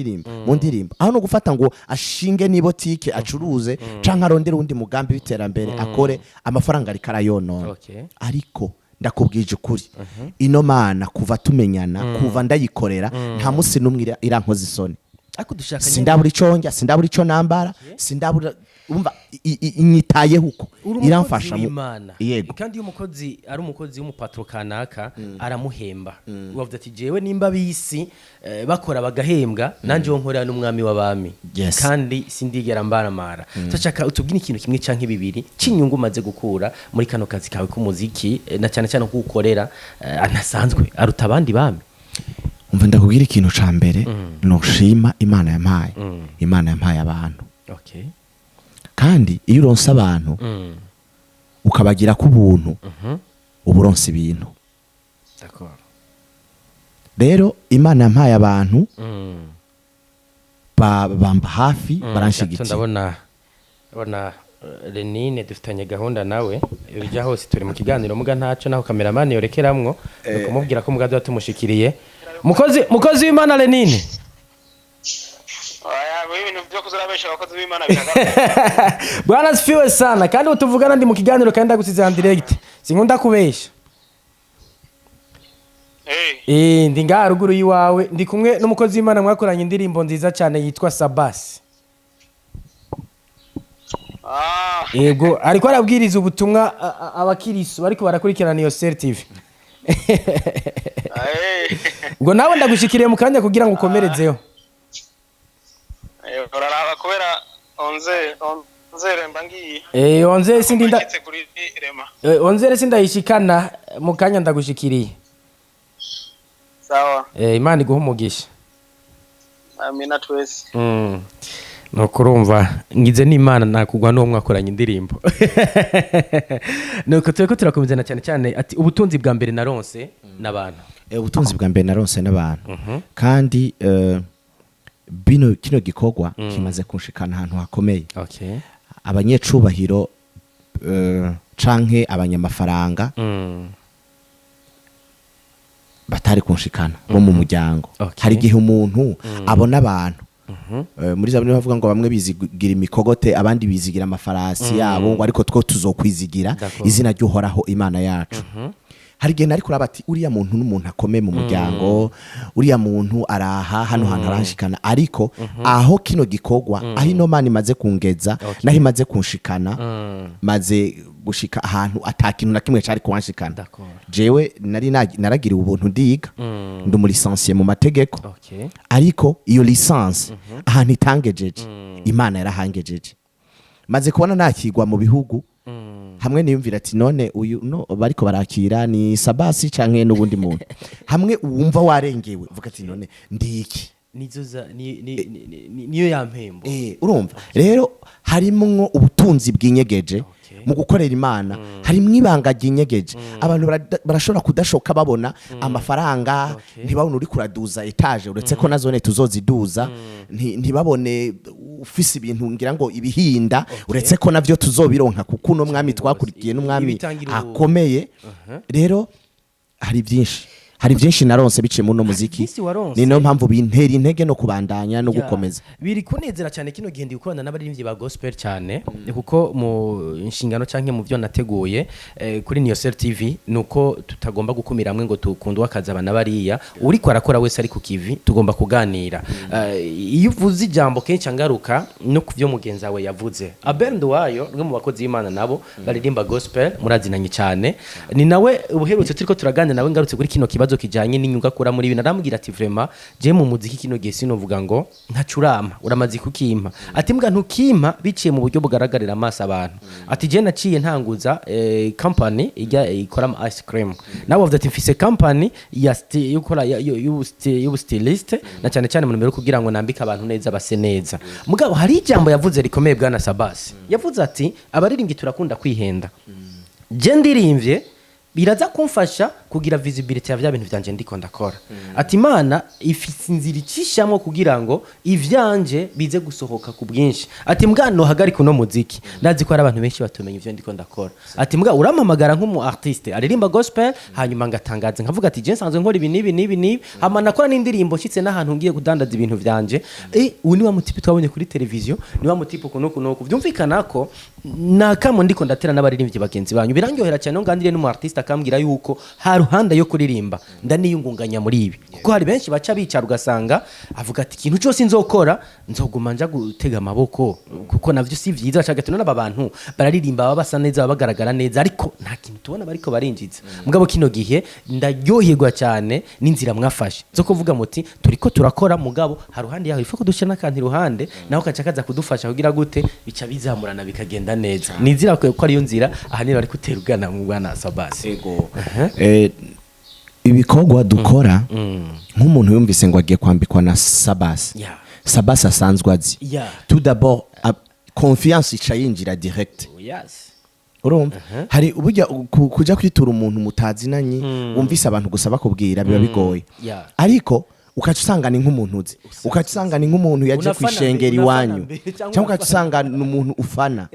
ndirimbo, aho no gufata ngo ashinge n'ibotike acuruze canke arondere uwundi mugambi w'iterambere akore, amafaranga ariko arayonona." Ariko ndakubwije ukuri, ino Mana kuva tumenyana, kuva ndayikorera, nta munsi n'umwe irankoza isoni. Ariko dushaka Sindabura ico ndya, sindabura ico nambara, sindabura, umva, inyitayeho uko Uri umukozi iramfasha w'Imana. Yego. Kandi iyo umukozi ari umukozi w'umupatro kanaka aramuhemba, wavuze ati: "Jewe nimba bisi bakora bagahembwa, nanjye wo nkorera n'umwami w'abami." Kandi sindigera mbaramara. Turashaka utubwire ikintu kimwe canke bibiri c'inyungu umaze gukura muri kano kazi kawe k'umuziki, na cyane cyane ko ukorera anasanzwe aruta abandi bami. Umva, ndakubwira ikintu ca mbere noshima Imana yampaye. Imana yampaye abantu. Kandi iyo uronse abantu ukabagira ko ubuntu, uba uronse ibintu. Rero Imana yampaye abantu bamba hafi, baranshigikiye. Ndabona Lenine dufitanye gahunda nawe, bijya hose turi mu kiganiro, muga ntaco naho cameraman yorekeramwo ni kumubwira ko muga tumushikiriye. Mukozi w'Imana Lenine. Oya, ibintu byo kuzarabesha abakozi b'Imana bihagaze. Bwana asifiwe sana. Kandi utuvugana ndi mu kiganiro, kandi ndagusize en direct, sinkunda kubesha. Ndi ngaha ruguru y'iwawe, ndi kumwe n'umukozi w'Imana mwakoranye indirimbo nziza cyane yitwa Sabasi. Yego, ariko arabwiriza ubutumwa abakirisu bariko barakurikirana iyo Sel TV. Ubwo nawe ndagushikiriye mu kanya kugira ngo ukomerezeho. Uraraba kubera 11h mba ngiye. 11 sindinda. Ngitse kuri rema. 11 sindayishikana, mu kanya ndagushikiriye. Sawa. Imana iguhe umugisha. Amina twese. Nuko urumva ngize n'Imana nakugwa n'uwo mwakoranye indirimbo. Nuko tureko turakomezana cyane cyane ati ubutunzi bwa mbere naronse n'abantu. Ubutunzi bwa mbere naronse n'abantu. Kandi kino gikorwa kimaze kunshikana ahantu hakomeye. Abanyecubahiro canke abanyamafaranga batari kunshikana bo mu muryango. Hari igihe umuntu abona abantu, muri zaburi bavuga ngo bamwe bizigira imikogote, abandi bizigira amafarasi yabo, ngo ariko two tuzokwizigira izina ry'Uhoraho Imana yacu. Hari igihe nari kuraba ati uriya muntu n'umuntu akomeye mu muryango, uriya muntu araha hano hantu aranshikana, ariko aho kino gikorwa, aho ino Mana imaze kungeza, naho imaze kunshikana, maze gushika ahantu ata kintu na kimwe cari kuwanshikana. Jewe nari naragiriwe ubuntu ndiga, ndi umu licencié mu mategeko, ariko iyo licence ahantu itangejeje, Imana yarahangejeje. Maze kubona nakigwa mu bihugu hamwe niyumvira ati none uyu no bariko barakira ni Sabasi canke n'ubundi muntu, hamwe wumva warengewe uvuga ati none ndi iki? Nizo za ni ni ni- ni- niyo yampembo. Urumva rero harimwo ubutunzi bwinyegeje mu gukorera Imana, harimwo ibanga ryinyegeje. Abantu barashobora kudashoka babona amafaranga, ntibabone uri kuraduza étage, uretse ko nazone tuzoziduza, ntibabone ufise ibintu ngira ngo ibihinda, uretse ko navyo tuzobironka, kuko uno mwami twakurikiye n'umwami Ibitangira ubu. akomeye. Rero hari byinshi. Hari byinshi naronse biciye muri uno muziki. Byinshi waronse. Ni nayo mpamvu bintera intege no kubandanya no gukomeza. Biri kunezera cyane kino gihe ndi gukorana n'abaririmbyi ba gospel cyane, kuko mu inshingano canke mu byo nateguye kuri Niyosel TV nuko tutagomba gukumira hamwe ngo tukundwe akazi abana bariya. Uriko arakora wese ari ku kivi, tugomba kuganira. Iyo uvuze ijambo kenshi angaruka no ku byo mugenzi wawe yavuze. Abel Nduwayo, umwe mu bakozi b'Imana nabo baririmba gospel, murazinanye cyane, ni nawe ubuherutse turiko turaganira nawe, ngarutse kuri kino kibazo kijanye n'inyungu akura muri ibi, narambwira ati: "Vraiment, je mu muziki kino gihe sinovuga ngo ntacurama, uramaze kukimpa." Ati: "Mbwa ntukimpa biciye mu buryo bugaragarira amaso abantu." Ati: "Je naciye ntanguza company ijya ikora ama ice cream." Nawe bavuze ati: "Mfise company ya yukora y'ubu styliste, na cyane cyane mu numero kugira ngo nambike abantu neza, base neza." Mugabo hari ijambo yavuze rikomeye, bwana Sabasi. Yavuze ati: "Abaririmbyi turakunda kwihenda. Je ndirimbye biraza kumfasha kugira visibility ya vya bintu vyanje ndiko ndakora." Ati: "Imana ifise inzira icishamo kugira ngo ivyanje bize gusohoka ku bwinshi." Ati: "Mbwa nohagarika uno muziki, ndazi ko hari abantu benshi batumenya ivyo ndiko ndakora." Ati: "Mbwa urampamagara nk'umu artiste aririmba gospel, hanyuma ngatangaza nkavuga ati je nsanzwe nkora ibi n'ibi n'ibi n'ibi, hama nakora n'indirimbo, nshitse n'ahantu ngiye kudandaza ibintu vyanje, uyu ni wa mutipe twabonye kuri televiziyo, ni wa mutipe uku n'uku n'uku." Vyumvikana ko nakamo ndiko ndatera n'abaririmbyi bagenzi banyu. Birangyohera cyane nganiriye n'umu artiste akambwira yuko ha ruhande yo kuririmba ndaniyungunganya muri ibi, kuko hari benshi baca bicara ugasanga avuga ati: "Ikintu cyose nzokora nzoguma nja gutega amaboko," kuko navyo si vyiza. Baca ati: "None aba bantu bararirimba, baba basa neza, baba bagaragara neza, ariko nta kintu tubona bariko barinjiza." Mugabo kino gihe ndaryoherwa cyane n'inzira mwafashe zo kuvuga muti: "Turiko turakora, mugabo haruhande yaho ifuko dushyira n'akantu iruhande, naho kaca kaza kudufasha kugira gute, bica bizamurana bikagenda neza." Ni inzira ko ariyo nzira ahanini bari gutera ugana mu bwana Sabasi. Ego. Ibikorwa dukora, nk'umuntu yumvise ngo agiye kwambikwa na Sabasi, Sabasi asanzwe azi, tout d'abord confiance ica yinjira direct. Urumva hari uburyo kuja kwitura umuntu mutazinanye, wumvise abantu gusa bakubwira, biba bigoye. Ariko ukaca usanga ni nk'umuntu uzi, ukaca usanga ni nk'umuntu yaje Unafana kwishengera unafana iwanyu, mbere, cyangwa cyangwa ukaca usanga ni umuntu ufana.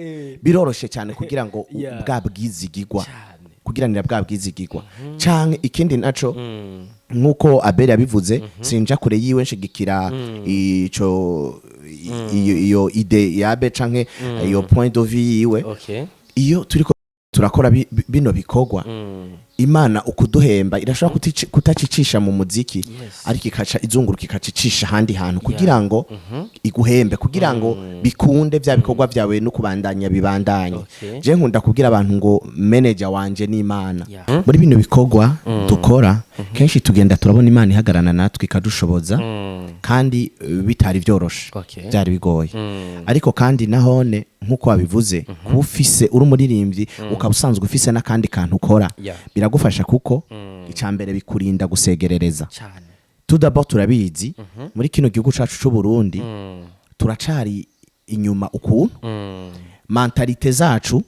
Biroroshe cyane kugira ngo bwa bwizigigwa kugiranira bwa bwizigigwa. Canke ikindi naco, nk'uko Abel yabivuze, sinja kure yiwe, nshigikira ico iyo idée ya Abel canke iyo point de vue yiwe. Iyo turiko turakora bino bikorwa, Imana ukuduhemba irashobora kutacicisha mu muziki, ariko ikaca izunguruka, ikacicisha ahandi hantu kugira ngo iguhembe, kugira ngo bikunde bya bikorwa byawe no kubandanya bibandanye. Je nkunda kubwira abantu ngo manager wanje ni Imana. Muri bino bikorwa dukora, kenshi tugenda turabona Imana ihagararana natwe, ikadushoboza, kandi bitari byoroshe, byari bigoye. Ariko kandi nahone nk'uko wabivuze, kuba ufise, uri umuririmbyi, ukaba usanzwe ufise n'akandi kantu ukora, biragufasha, kuko icya mbere bikurinda gusegerereza. Tout d'abord turabizi, muri kino gihugu cacu c'u Burundi turacari inyuma ukuntu mentalité zacu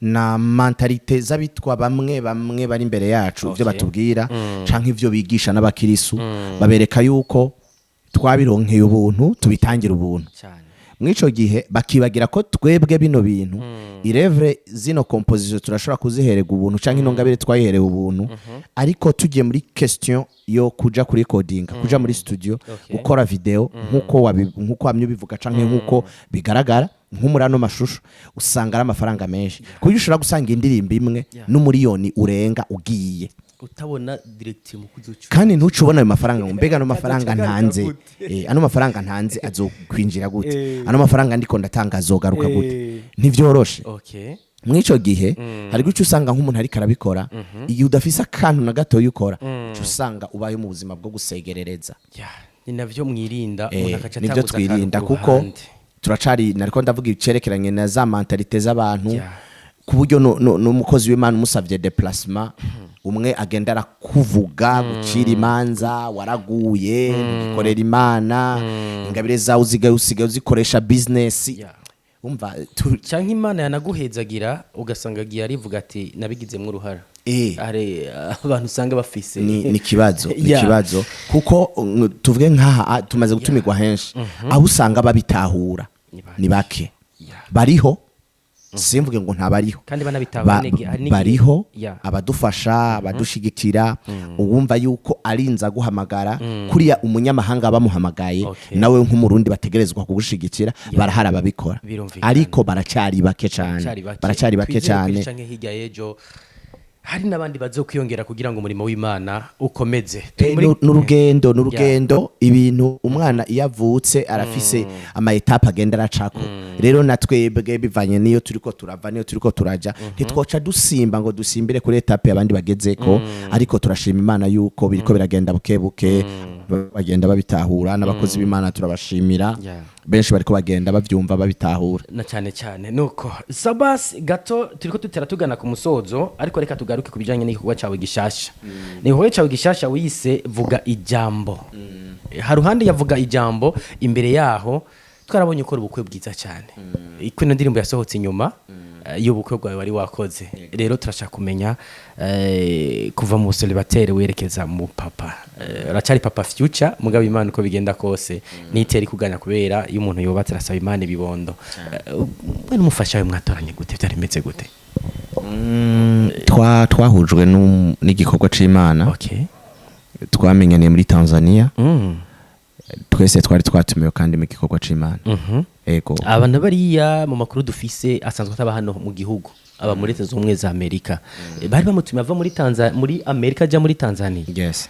na mentalité z'abitwa bamwe bamwe bari imbere yacu, ivyo batubwira canke ivyo bigisha n'abakirisu, babereka yuko twabironkeye ubuntu, tubitangira ubuntu. Mw'ico gihe bakibagira ko twebwe bino bintu irevre, zino composition turashobora kuzihererwa ubuntu, canke ino ngabire twayiherewe ubuntu, ariko tugiye muri question yo kuja kuri recording, kuja muri studio, gukora video, nkuko wamye ubivuga canke nkuko bigaragara nko muri ano mashusho, usanga ari amafaranga menshi, kuburyo ushobora gusanga indirimbo imwe n'umuriyoni urenga ugiye. Utabona direct mu kuzucu. Kandi ntuce ubona ayo mafaranga ngo: "Mbega ano mafaranga Azoca agaruka ntanze, gute?" Ano mafaranga ntanze azokwinjira gute? Ano mafaranga ndiko ndatanga azogaruka gute? Ntivyoroshe. Mw'ico gihe hari guca usanga nk'umuntu ariko arabikora, igihe udafise akantu na gatoya ukora, uca usanga ubaye mu buzima bwo gusegerereza. Yeah, ni navyo mwirinda, umuntu akaca nibyo atanguza akantu twirinda, ku kuko ruhande. Turacari, nariko ndavuga icerekeranye na za mentalité z'abantu, ku buryo n'umukozi w'Imana umusavye déplacement, umwe agenda arakuvuga, gucira imanza: "Waraguye, ntugikorera Imana, ingabire zawe usigaye uzikoresha business." Umva Canke Imana yanaguhezagira, ugasanga agiye arivuga ati: "Nabigizemwo uruhara." Hari abantu usanga bafise Ni kibazo, ni kibazo, kuko tuvuge nk'aha tumaze gutumirwa henshi, abo usanga babitahura Ni bake. Ni bake. Yeah. Bariho. Simvuge ngo ntabariho. Kandi banabitahura hari n'igihe- Bariho abadufasha, abadushigikira, uwumva yuko arinza guhamagara kuriya umunyamahanga bamuhamagaye, nawe nk'Umurundi bategerezwa kugushigikira. Barahari ababikora, ariko baracyari bake cyane. Baracyari bake. Baracyari bake Twizere ko cyane. ejo canke hirya y'ejo hari n'abandi bazokwiyongera kugira ngo umurimo w'Imana ukomeze. Turi N'urugendo, n'urugendo. Ibintu umwana iyo avutse arafise ama étapes agenda aracako. Rero na twebwe, bivanye niyo turiko turava, niyo turiko turaja, ntitwoca dusimba ngo dusimbire kuri étape abandi bagezeko. Ariko turashima Imana yuko biriko biragenda buke buke, bagenda babitahura. N'abakozi b'Imana turabashimira, benshi bariko bagenda bavyumva, babitahura. Na cyane cyane nuko Sabas, gato turiko tutera tugana ku musozo, ariko reka tugaruke ku bijanye n'igikorwa cyawe gishasha. Ni igikorwa cyawe gishasha wise "Vuga Ijambo". Haruhande yavuga ijambo, imbere yaho twarabonye ukora ubukwe bwiza cyane. Ino ndirimbo yasohotse inyuma y'ubukwe bwawe wari wakoze. Rero turashaka kumenya, kuva mu célibataire werekeza mu papa, uracari papa future, mugabo Imana uko bigenda kose nitera ikuganya, kubera iyo umuntu yubatse arasaba Imana ibibondo. We n'umufasha we mwatoranye gute? Byari bimeze gute? Twahujwe n'igikorwa c'Imana. Twamenyaniye muri Tanzania. Twese twari twatumiwe kandi mu gikorwa c'Imana. Ego. Abantu bariya mu makuru dufise asanzwe ataba hano mu gihugu, aba muri Leta Zunze Ubumwe za Amerika. Bari bamutumiye ava muri Amerika ajya muri Tanzania. Yes.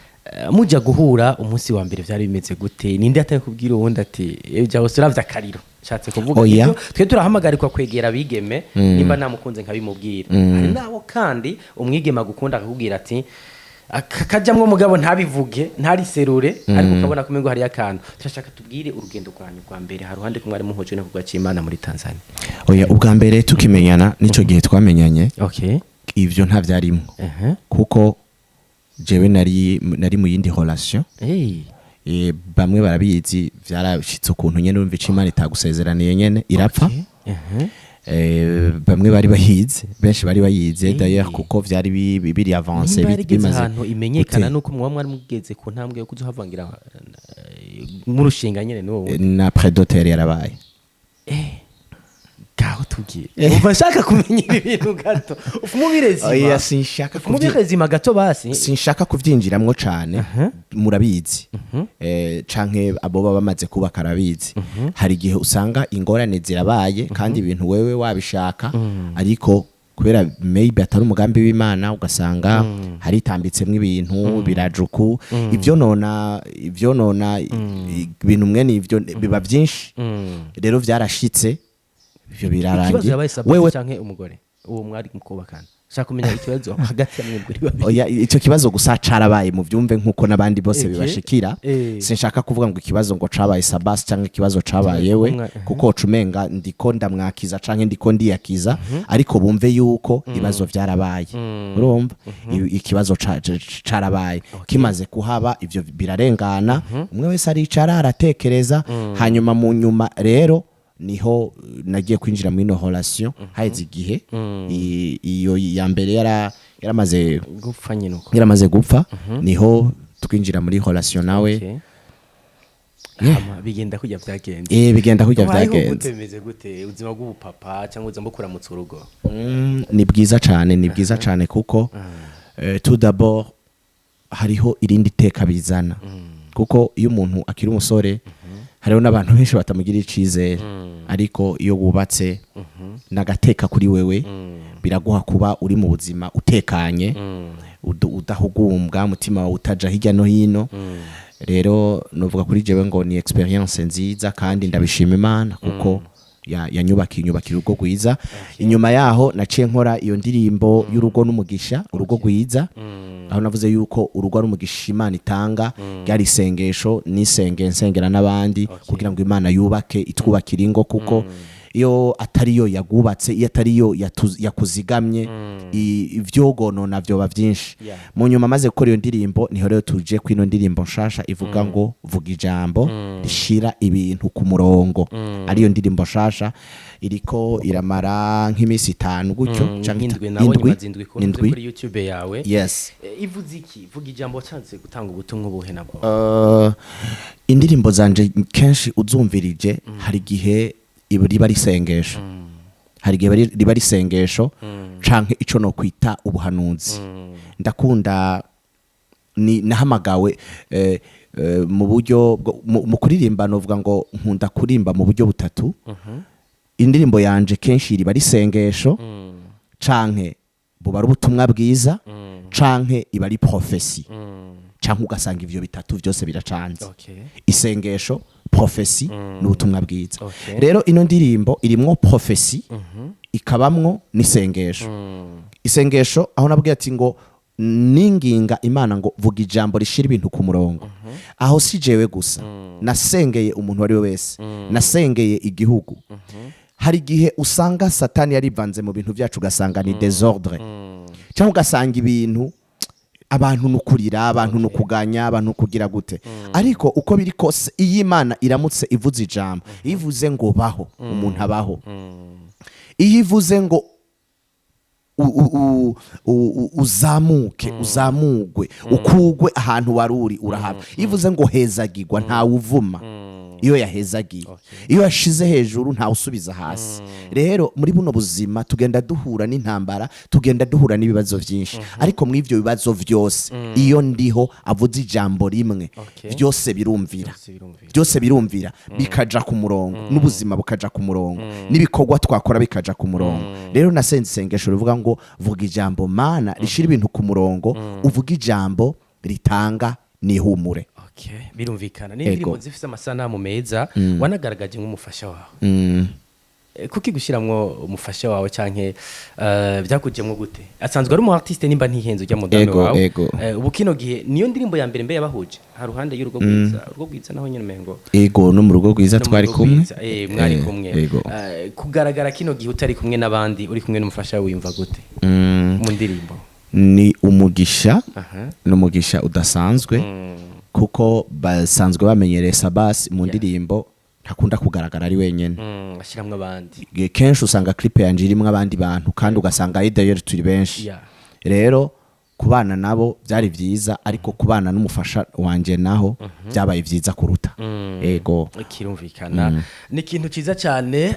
Mujya guhura umunsi wa mbere byari bimeze gute? Ninde yataye kubwira uwundi ati "Jya uravye akariro"? Nshatse kuvuga, Oya. nibyo, twe turahamagarirwa kwegera abigeme, nimba namukunze nkabimubwira. Hari nabo kandi umwigeme agukunda akakubwira ati kajamwo, mugabo ntabivuge, ntariserure, ariko ukabona ko umengo hariyo akantu. Turashaka tubwire urugendo rwanyu rwa mbere haruhande ko mwari muhujwe no kugwa c'Imana muri Tanzania. Oya, ubwa mbere tukimenyana, n'ico gihe twamenyanye, ivyo nta vyarimwo, kuko jewe nari mu yindi relation. Bamwe barabizi, vyarashitse ukuntu nyene urumva ico Imana itagusezeraniye nyene irapfa. Bamwe bari bayizi, benshi bari bayizi d'ailleurs, kuko vyari biri avancé. Nimba yarigeze Bimaze ahantu imenyekana gute? nuko muba mwari mugeze ku ntambwe yo kuzohavangira murushinga nyene n'uwo wundi. Na pré-dot yarabaye. Gaho tubwire, umva nshaka kumenya ibi bintu gato, ufumubirezima. Oya, sinshaka Ufumubirezima gato basi. Sinshaka kuvyinjiramwo cane. Murabizi, canke abo baba bamaze kubaka arabizi, hari igihe usanga ingorane zirabaye kandi ibintu wewe wabishaka, ariko kubera maybe atari umugambi w'Imana, ugasanga haritambitsemwo ibintu birajuku ivyo nona ibintu mwene ivyo biba byinshi. Rero vyarashitse ivyo Ikibazo birarangiye. yabaye Sabasi Wewe canke umugore uwo mwari mukubakana? Shaka kumenya ikibazo hagati ya mwebwe babiri. Oya, icyo kibazo gusa carabaye, mu byumve nkuko n'abandi bose bibashikira. Sinshaka kuvuga ngo ikibazo ngo cabaye Sabasi cyangwa ikibazo cabaye we, kuko ucumenga ndiko ndamwakiza canke ndiko ndiyakiza. Ariko bumve yuko ibibazo vyarabaye. Urumva, ikibazo carabaye. Kimaze kuhaba, ivyo birarengana, umwe wese aricara aratekereza. Hanyuma mu nyuma rero niho nagiye kwinjira muri ino relation haheze igihe. Iyo ya mbere yaramaze gupfa nyine uko. Yaramaze gupfa, niho twinjira muri relation nawe. Hama bigenda kujya byagenze. Bigenda kujya Ubayeho byagenze. gute? Bimeze gute ubuzima bw'ubupapa cyangwa ubuzima bwo kuramutsa urugo? Ni bwiza cyane, ni bwiza cyane, kuko tout d'abord hariho irindi teka bizana, kuko iyo umuntu akiri umusore hariho n'abantu benshi batamugirira icizere, ariko iyo wubatse n'agateka kuri wewe, biraguha kuba uri mu buzima utekanye, udahugumbwa, umutima wawe utaja hirya no hino. Rero novuga kuri jewe ngo ni expérience nziza, kandi ndabishima Imana kuko yanyubakiye, inyubakira urugo rwiza. Inyuma yaho naciye nkora iyo ndirimbo y'urugo n'umugisha, urugo rwiza, aho navuze yuko urugo ari umugisha Imana itanga. Ryari isengesho nisenge nsengera n'abandi kugira ngo Imana yubake, itwubakire ingo, kuko iyo atariyo yagubatse, iyo atariyo yakuzigamye, ivyogonona vyoba vyinshi. Mu nyuma maze gukora iyo ndirimbo, niho rero tuje kwino ndirimbo nshasha ivuga ngo "Vuga Ijambo rishira ibintu ku murongo", ariyo ndirimbo nshasha iriko iramara nk'iminsi 5 gutyo canke Nk'indwi nabonye. Indwi. Imaze indwi Indwi. kuri YouTube yawe. Yes. Ivuze iki "Vuga Ijambo"? Wacanze gutanga ubutumwa ubuhe nabwo? Indirimbo zanje kenshi uzumvirije, hari igihe riba ari isengesho. Hari igihe riba ari isengesho canke ico no kwita ubuhanuzi. Ndakunda, ni nahamagawe mu buryo mu kuririmba, novuga ngo nkunda kurimba mu buryo butatu. Indirimbo yanje kenshi riba ari isengesho, canke buba ari ubutumwa bwiza, canke iba ari prophétie, canke ugasanga ivyo bitatu vyose biracanze: isengesho, prophétie n'ubutumwa bwiza. Rero ino ndirimbo irimwo prophétie, ikabamwo n'isengesho. Isengesho aho nabwiye ati ngo ninginga Imana ngo vuga ijambo rishira ibintu ku murongo. Aho si jewe gusa nasengeye, umuntu uwo ari we wese nasengeye, igihugu. Hari igihe usanga Satani yarivanze mu bintu byacu, ugasanga ni désordre, cyangwa ugasanga ibintu, abantu nukurira, abantu nukuganya, abantu kugira gute. Ariko uko biri kose, iyo Imana iramutse ivuze ijambo, iyo ivuze ngo baho, umuntu abaho. Iyo ivuze ngo uzamuke, uzamugwe, ukugwe ahantu wari uri, urahaba. Iyo ivuze ngo hezagirwa, ntawe uvuma iyo yahezagiye. Iyo yashize hejuru, ntawe usubiza hasi. Rero muri buno buzima tugenda duhura n'intambara, tugenda duhura n'ibibazo byinshi, ariko muri ibyo bibazo byose, iyo ndiho avuze ijambo rimwe, byose birumvira. Byose birumvira. Byose birumvira, bikaja ku murongo, n'ubuzima bukaja ku murongo, n'ibikorwa twakora bikaja ku murongo. Rero nasenze isengesho rivuga ngo vuga ijambo, Mana, rishira ibintu ku murongo, uvuga ijambo ritanga n'ihumure. Okay, birumvikana. Ni indirimbo zifise amasanamu meza, wanagaragaje nk'umufasha wawe. Kuki gushiramwo umufasha wawe, canke byakujemwo gute? Asanzwe ari umu artiste, nimba ntihenze, ujya mudamu wawe. Ego. Ubu kino gihe niyo ndirimbo ya mbere mbe yabahuje ha ruhande y'urugo rwiza? Urugo rwiza naho nyene umengo Ego, no mu rugo rwiza no mu twari rugo kumwe. rwiza, mwari kumwe. Ego. Kugaragara kino gihe utari kumwe n'abandi, uri kumwe n'umufasha wawe, wiyumva gute mu ndirimbo? Ni umugisha, ni umugisha udasanzwe, kuko basanzwe bamenyereye Sabasi mu ndirimbo ntakunda kugaragara ari wenyine. Ashiramwo abandi. Kenshi usanga clip yanje irimwo abandi bantu, kandi ugasanga ari d'ailleurs turi benshi. Rero kubana nabo byari byiza, ariko kubana n'umufasha wanje naho byabaye byiza kuruta. Ego. Kirumvikana, ni ikintu cyiza cyane.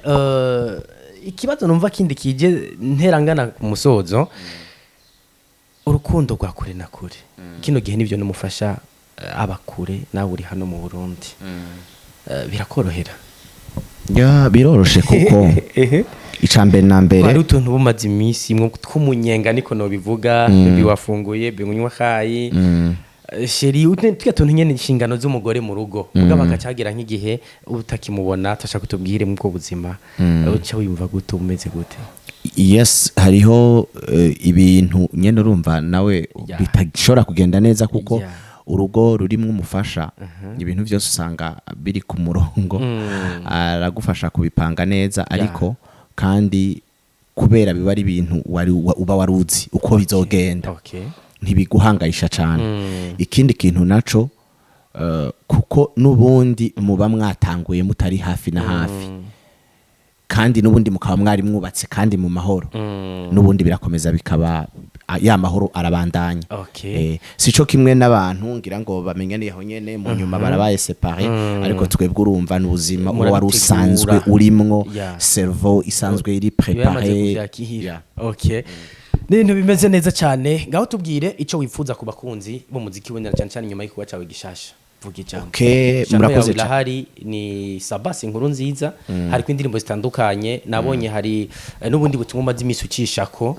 Ikibazo numva kindi kije nterangana ku musozo: urukundo rwa kure na kure. Kino gihe nibyo n'umufasha aba kure, nawe uri hano mu Burundi. Birakorohera? Ya, biroroshe, kuko ica mbere na mbere Hari utuntu bumaze iminsi mwo tw'umunyenga, niko nobivuga: baby, wafunguye? Binywa kayi? Chéri, tujya tuntu nyene, inshingano z'umugore mu rugo. Mugabo akacagira nk'igihe utakimubona. Turashaka kutubwire mu bwo buzima uca wiyumva gute, umeze gute? Yes, hariho ibintu nyene urumva nawe bitashobora kugenda neza, kuko urugo rurimwo umufasha, ibintu byose usanga biri ku murongo, aragufasha kubipanga neza. Ariko kandi kubera biba ari ibintu wari uba waruzi uko bizogenda, ntibiguhangayisha cyane. Ikindi kintu naco, kuko n'ubundi muba mwatanguye mutari hafi na hafi, kandi n'ubundi mukaba mwari mwubatse kandi mu mahoro, n'ubundi birakomeza bikaba ya mahoro arabandanya. Sico kimwe n'abantu ngira ngo bamenyaniye aho nyene, mu nyuma barabaye séparé. Ariko twebwe urumva n'ubuzima uba wari usanzwe Murabitegura. urimwo, cerveau isanzwe iri Iba yamaze préparé. kuvyakira. Okay, ni ibintu bimeze neza cyane. Ngaho tubwire icyo wifuza ku bakunzi b'umuziki wenda, cyane cyane inyuma y'igikorwa cyawe gishasha. Vuga ijambo. Okay, Channel murakoze yawe irahari, ni Sabasi Inkuru Nziza. Hariko indirimbo zitandukanye nabonye, hari n'ubundi butumwa umaze iminsi ucishako,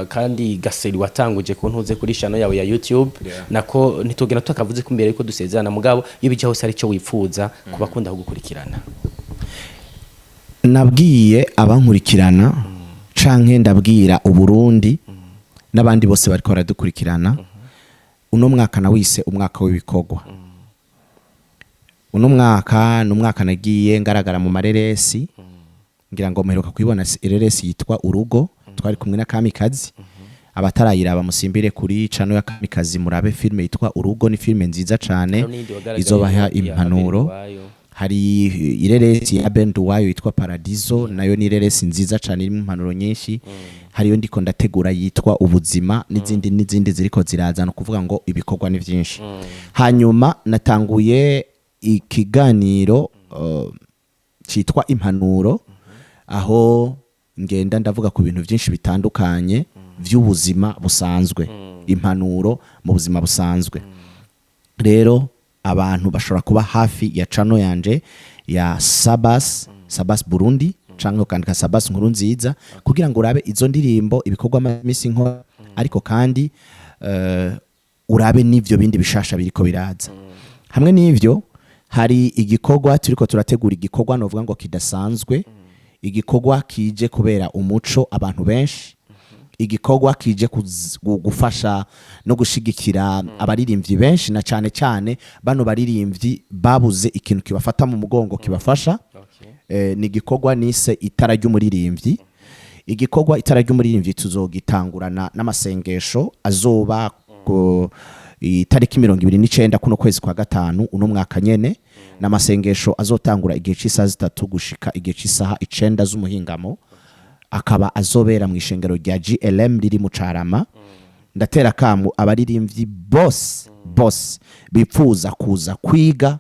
kandi gaseri watanguje ku ntuze kuri channel yawe ya YouTube. Nako ntitugenda tutakavuze ko imbere yuko dusezerana. Mugabo iyo bijya hose, ari cyo wifuza ku bakunda kugukurikirana. Nabwiye abankurikirana, canke ndabwira Uburundi n'abandi bose bariko baradukurikirana, uno mwaka nawise umwaka w'ibikorwa. Uno mwaka ni umwaka nagiye ngaragara mu mareresi. Ngira ngo muheruka kuyibona ereresi yitwa Urugo, twari kumwe na Kamikazi. Abatarayiraba, musimbire kuri channel ya Kamikazi murabe filme yitwa Urugo. Ni filme nziza cane, Hariho n'iyindi wagaragaye izobaha ya impanuro. Abel Nduwayo. Hari ireresi ya Ben Duwayo yitwa Paradiso, nayo ni ireresi nziza cane irimo impanuro nyinshi. Hariyo ndiko ndategura yitwa Ubuzima, n'izindi n'izindi ziriko ziraza. No kuvuga ngo ibikorwa ni byinshi. Hanyuma natanguye ikiganiro citwa Impanuro, aho Ngenda ndavuga ku bintu byinshi bitandukanye by'ubuzima busanzwe, impanuro mu buzima busanzwe. Rero abantu bashobora kuba hafi ya channel yanje ya Sabas, Sabas Burundi, canke ukandika Sabas Nkuru Nziza, kugira ngo urabe izo ndirimbo, ibikorwa misi nkora, ariko kandi urabe n'ivyo bindi bishasha biriko biraza. Hamwe n'ivyo, hari igikorwa turiko turategura, igikorwa novuga ngo kidasanzwe, igikorwa kije kubera umuco abantu benshi, igikorwa kije gufasha no gushigikira abaririmbyi benshi, na cyane cyane bano baririmbyi babuze ikintu kibafata mu mugongo, kibafasha. Ni igikorwa nise Itara ry'Umuririmbyi. Igikorwa Itara ry'Umuririmbyi tuzogitangurana n'amasengesho azoba ku itariki 29 kuno kwezi kwa gatanu uno mwaka nyene, n'amasengesho azotangura igihe cy'isaha 3 gushika igihe cy'isaha 9 z'umuhingamo, akaba azobera mu ishengero rya GLM riri mu Carama. Ndatera kamu abaririmbyi bose bose bipfuza kuza kwiga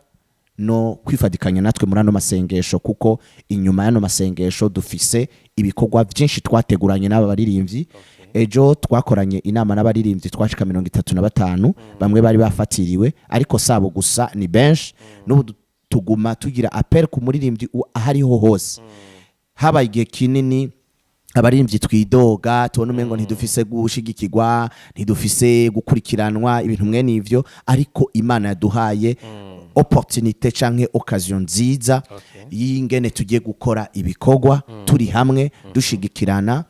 no kwifadikanya natwe muri ano masengesho, kuko inyuma y'ano masengesho dufise ibikorwa byinshi twateguranye n'aba baririmbyi. Ejo twakoranye inama n'abaririmbyi, twashika 35. Bamwe bari bafatiriwe, ariko sabo gusa, ni benshi. N'ubu tuguma tugira appel ku muririmbyi aho ariho hose. Habaye igihe kinini abaririmbyi twidoga, tubona umengo ntidufise gushigikirwa, ntidufise gukurikiranwa, ibintu mwene ivyo. Ariko Imana yaduhaye opportunité canke occasion nziza y'ingene tugiye gukora ibikorwa turi hamwe, dushigikirana,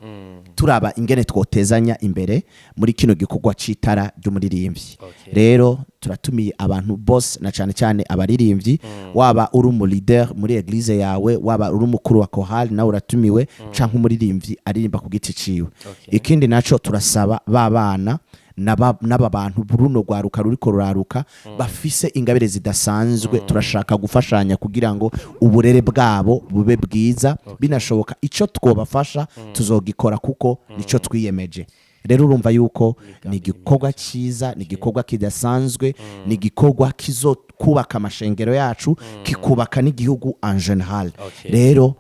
turaba ingene twotezanya imbere muri kino gikorwa c'Itara ry'Umuririmbyi. Rero turatumiye abantu bose, na cyane cyane abaririmbyi. Waba uri umu leader muri église yawe, waba uri umukuru wa chorale, nawe uratumiwe, canke umuririmbyi aririmba ku giti ciwe. Ikindi naco, turasaba ba bana n'aba bantu, runo rwaruka ruriko ruraruka bafise ingabire zidasanzwe, turashaka gufashanya kugira ngo uburere bwabo bube bwiza. Binashoboka, ico twobafasha tuzogikora, kuko nico twiyemeje. Rero urumva yuko ni igikorwa cyiza, ni igikorwa kidasanzwe, ni igikorwa kizokubaka amashengero yacu, kikubaka n'igihugu en général. Rero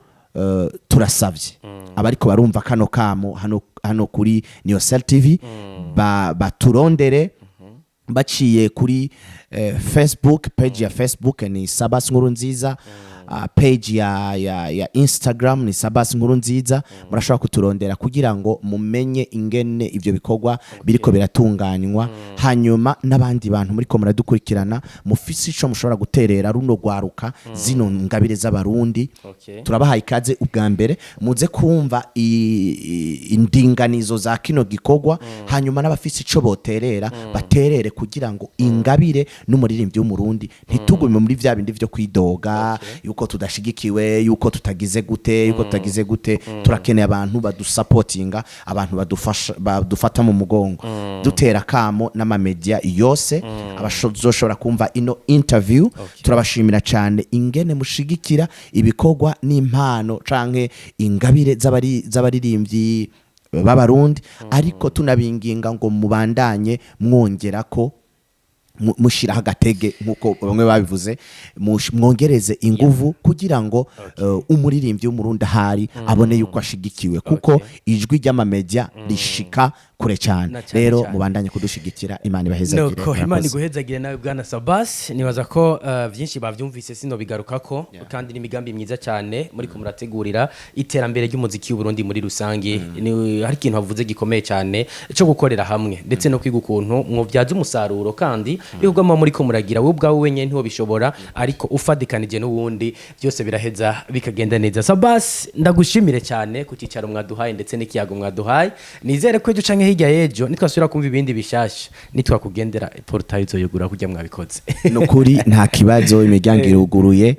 turasabye abariko barumva kano kamo hano kuri Niyosel TV baturondere baciye kuri Facebook page ya Facebook ni Sabas Nkuru Nziza, page ya Instagram ni Sabas Nkuru Nziza. Murashobora kuturondera kugira ngo mumenye ingene ivyo bikorwa biriko biratunganywa. Hanyuma n'abandi bantu muriko muradukurikirana mufise ico mushobora guterera runo rwaruka, zino ngabire z'Abarundi, turabahaye ikaze. Ubwa mbere muze kumva indinganizo za kino gikorwa, hanyuma n'abafise ico boterera baterere, kugira ngo ingabire n'umuririmbyi w'Umurundi ntitugume muri vya bindi vyo kwidoga yuko tudashigikiwe, yuko tutagize gute, yuko tutagize gute. Turakeneye abantu badusapotinga, abantu badufasha, badufata mu mugongo. Dutera kamo n'amamedia yose abazoshobora kumva ino interview, turabashimira cyane ingene mushigikira ibikorwa n'impano canke ingabire z'abaririmbyi b'Abarundi, ariko tunabinginga ngo mubandanye mwongera ko mushiraho agatege nk'uko bamwe babivuze, mwongereze inguvu kugira ngo umuririmbyi w'Umurundi ahari abone yuko ashigikiwe, kuko ijwi ry'amamedia rishika kure cyane. Na cyane Rero cyane. mubandanye kudushigikira, Imana ibahezagire. Nuko Imana Murakoze. iguhezagire nawe, bwana Sabas. Nibaza ko byinshi bavyumvise, sino bigarukako, kandi n'imigambi myiza cyane muri ko murategurira iterambere ry'umuziki w'Uburundi muri rusange. Ni hari ikintu havuze gikomeye cyane cyo gukorera hamwe, ndetse no kwiga ukuntu mwobyaza umusaruro kandi ibikorwa muba muri ko muragira. Wowe ubwawe wenyine ntiwobishobora, ariko ufadikanije n'uwundi byose biraheza bikagenda neza. Sabas, ndagushimire cyane ku cyicaro mwaduhaye ndetse n'ikiyago mwaduhaye. Nizere ko ejo canke hirya y'ejo nitwasubira kumva ibindi bishasha, nitwakugendera portail izoyugura kurya mwabikoze. Nukuri nta kibazo, imiryango iruguruye.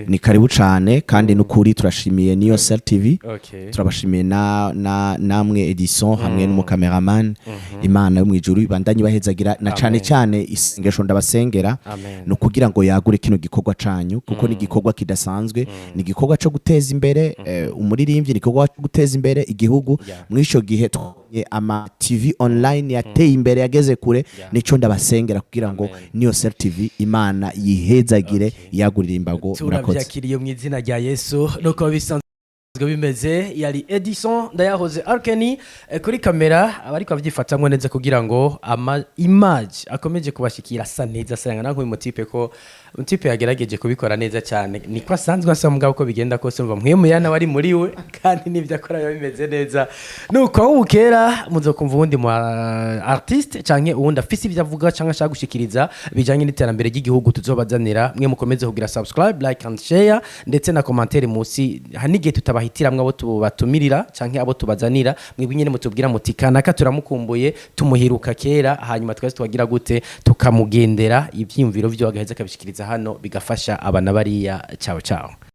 Ni karibu cane. Kandi nukuri turashimiye Niyo Cell TV. Turabashimiye na namwe Edison hamwe n'umukameraman. Imana yo mwijuru ibandanye ibahezagira, na cane cyane isengesho ndabasengera Amen. ni ukugira ngo yagure kino gikorwa canyu, kuko ni igikorwa kidasanzwe, ni igikorwa co guteza imbere umuririmbyi, ni igikorwa co guteza imbere igihugu. Muri ico gihe twabonye ama TV online yateye imbere, yageze kure. Nico ndabasengera kugira ngo Amen. Niyo Cell TV Imana yihezagire, yagurire imbago. Murakoze. Turabyakiriye mu izina rya Yesu, nuko bisanzwe. Bimeze yari Edison Ndayahoze Arkeni kuri kamera, abariko abyifatamwe neza kugira ngo ama image akomeje kubashikira asa neza, asanga nk'uyu mutipe ko mutipe yagerageje kubikora neza cyane, niko asanzwe asa. Mugabo uko bigenda kose, umva mwe muyana wari muri we kandi n'ibyo akora biba bimeze neza. Nuko aho bukera muzokumva uwundi mu artiste canke uwundi afise ibyo avuga canke ashaka gushikiriza bijanye n'iterambere ry'igihugu tuzobazanira. Mwe mukomeze kugira subscribe, like and share, ndetse na commentaire musi. Hari n'igihe tutabahitiramwo abo tubatumirira canke abo tubazanira, mwebwe nyene mutubwira muti kanaka turamukumbuye, tumuhiruka kera, hanyuma twese tubagira gute, tukamugendera, ivyiyumviro vyo agaheza akabishikiriza hano, bigafasha abana bariya. Ciao ciao.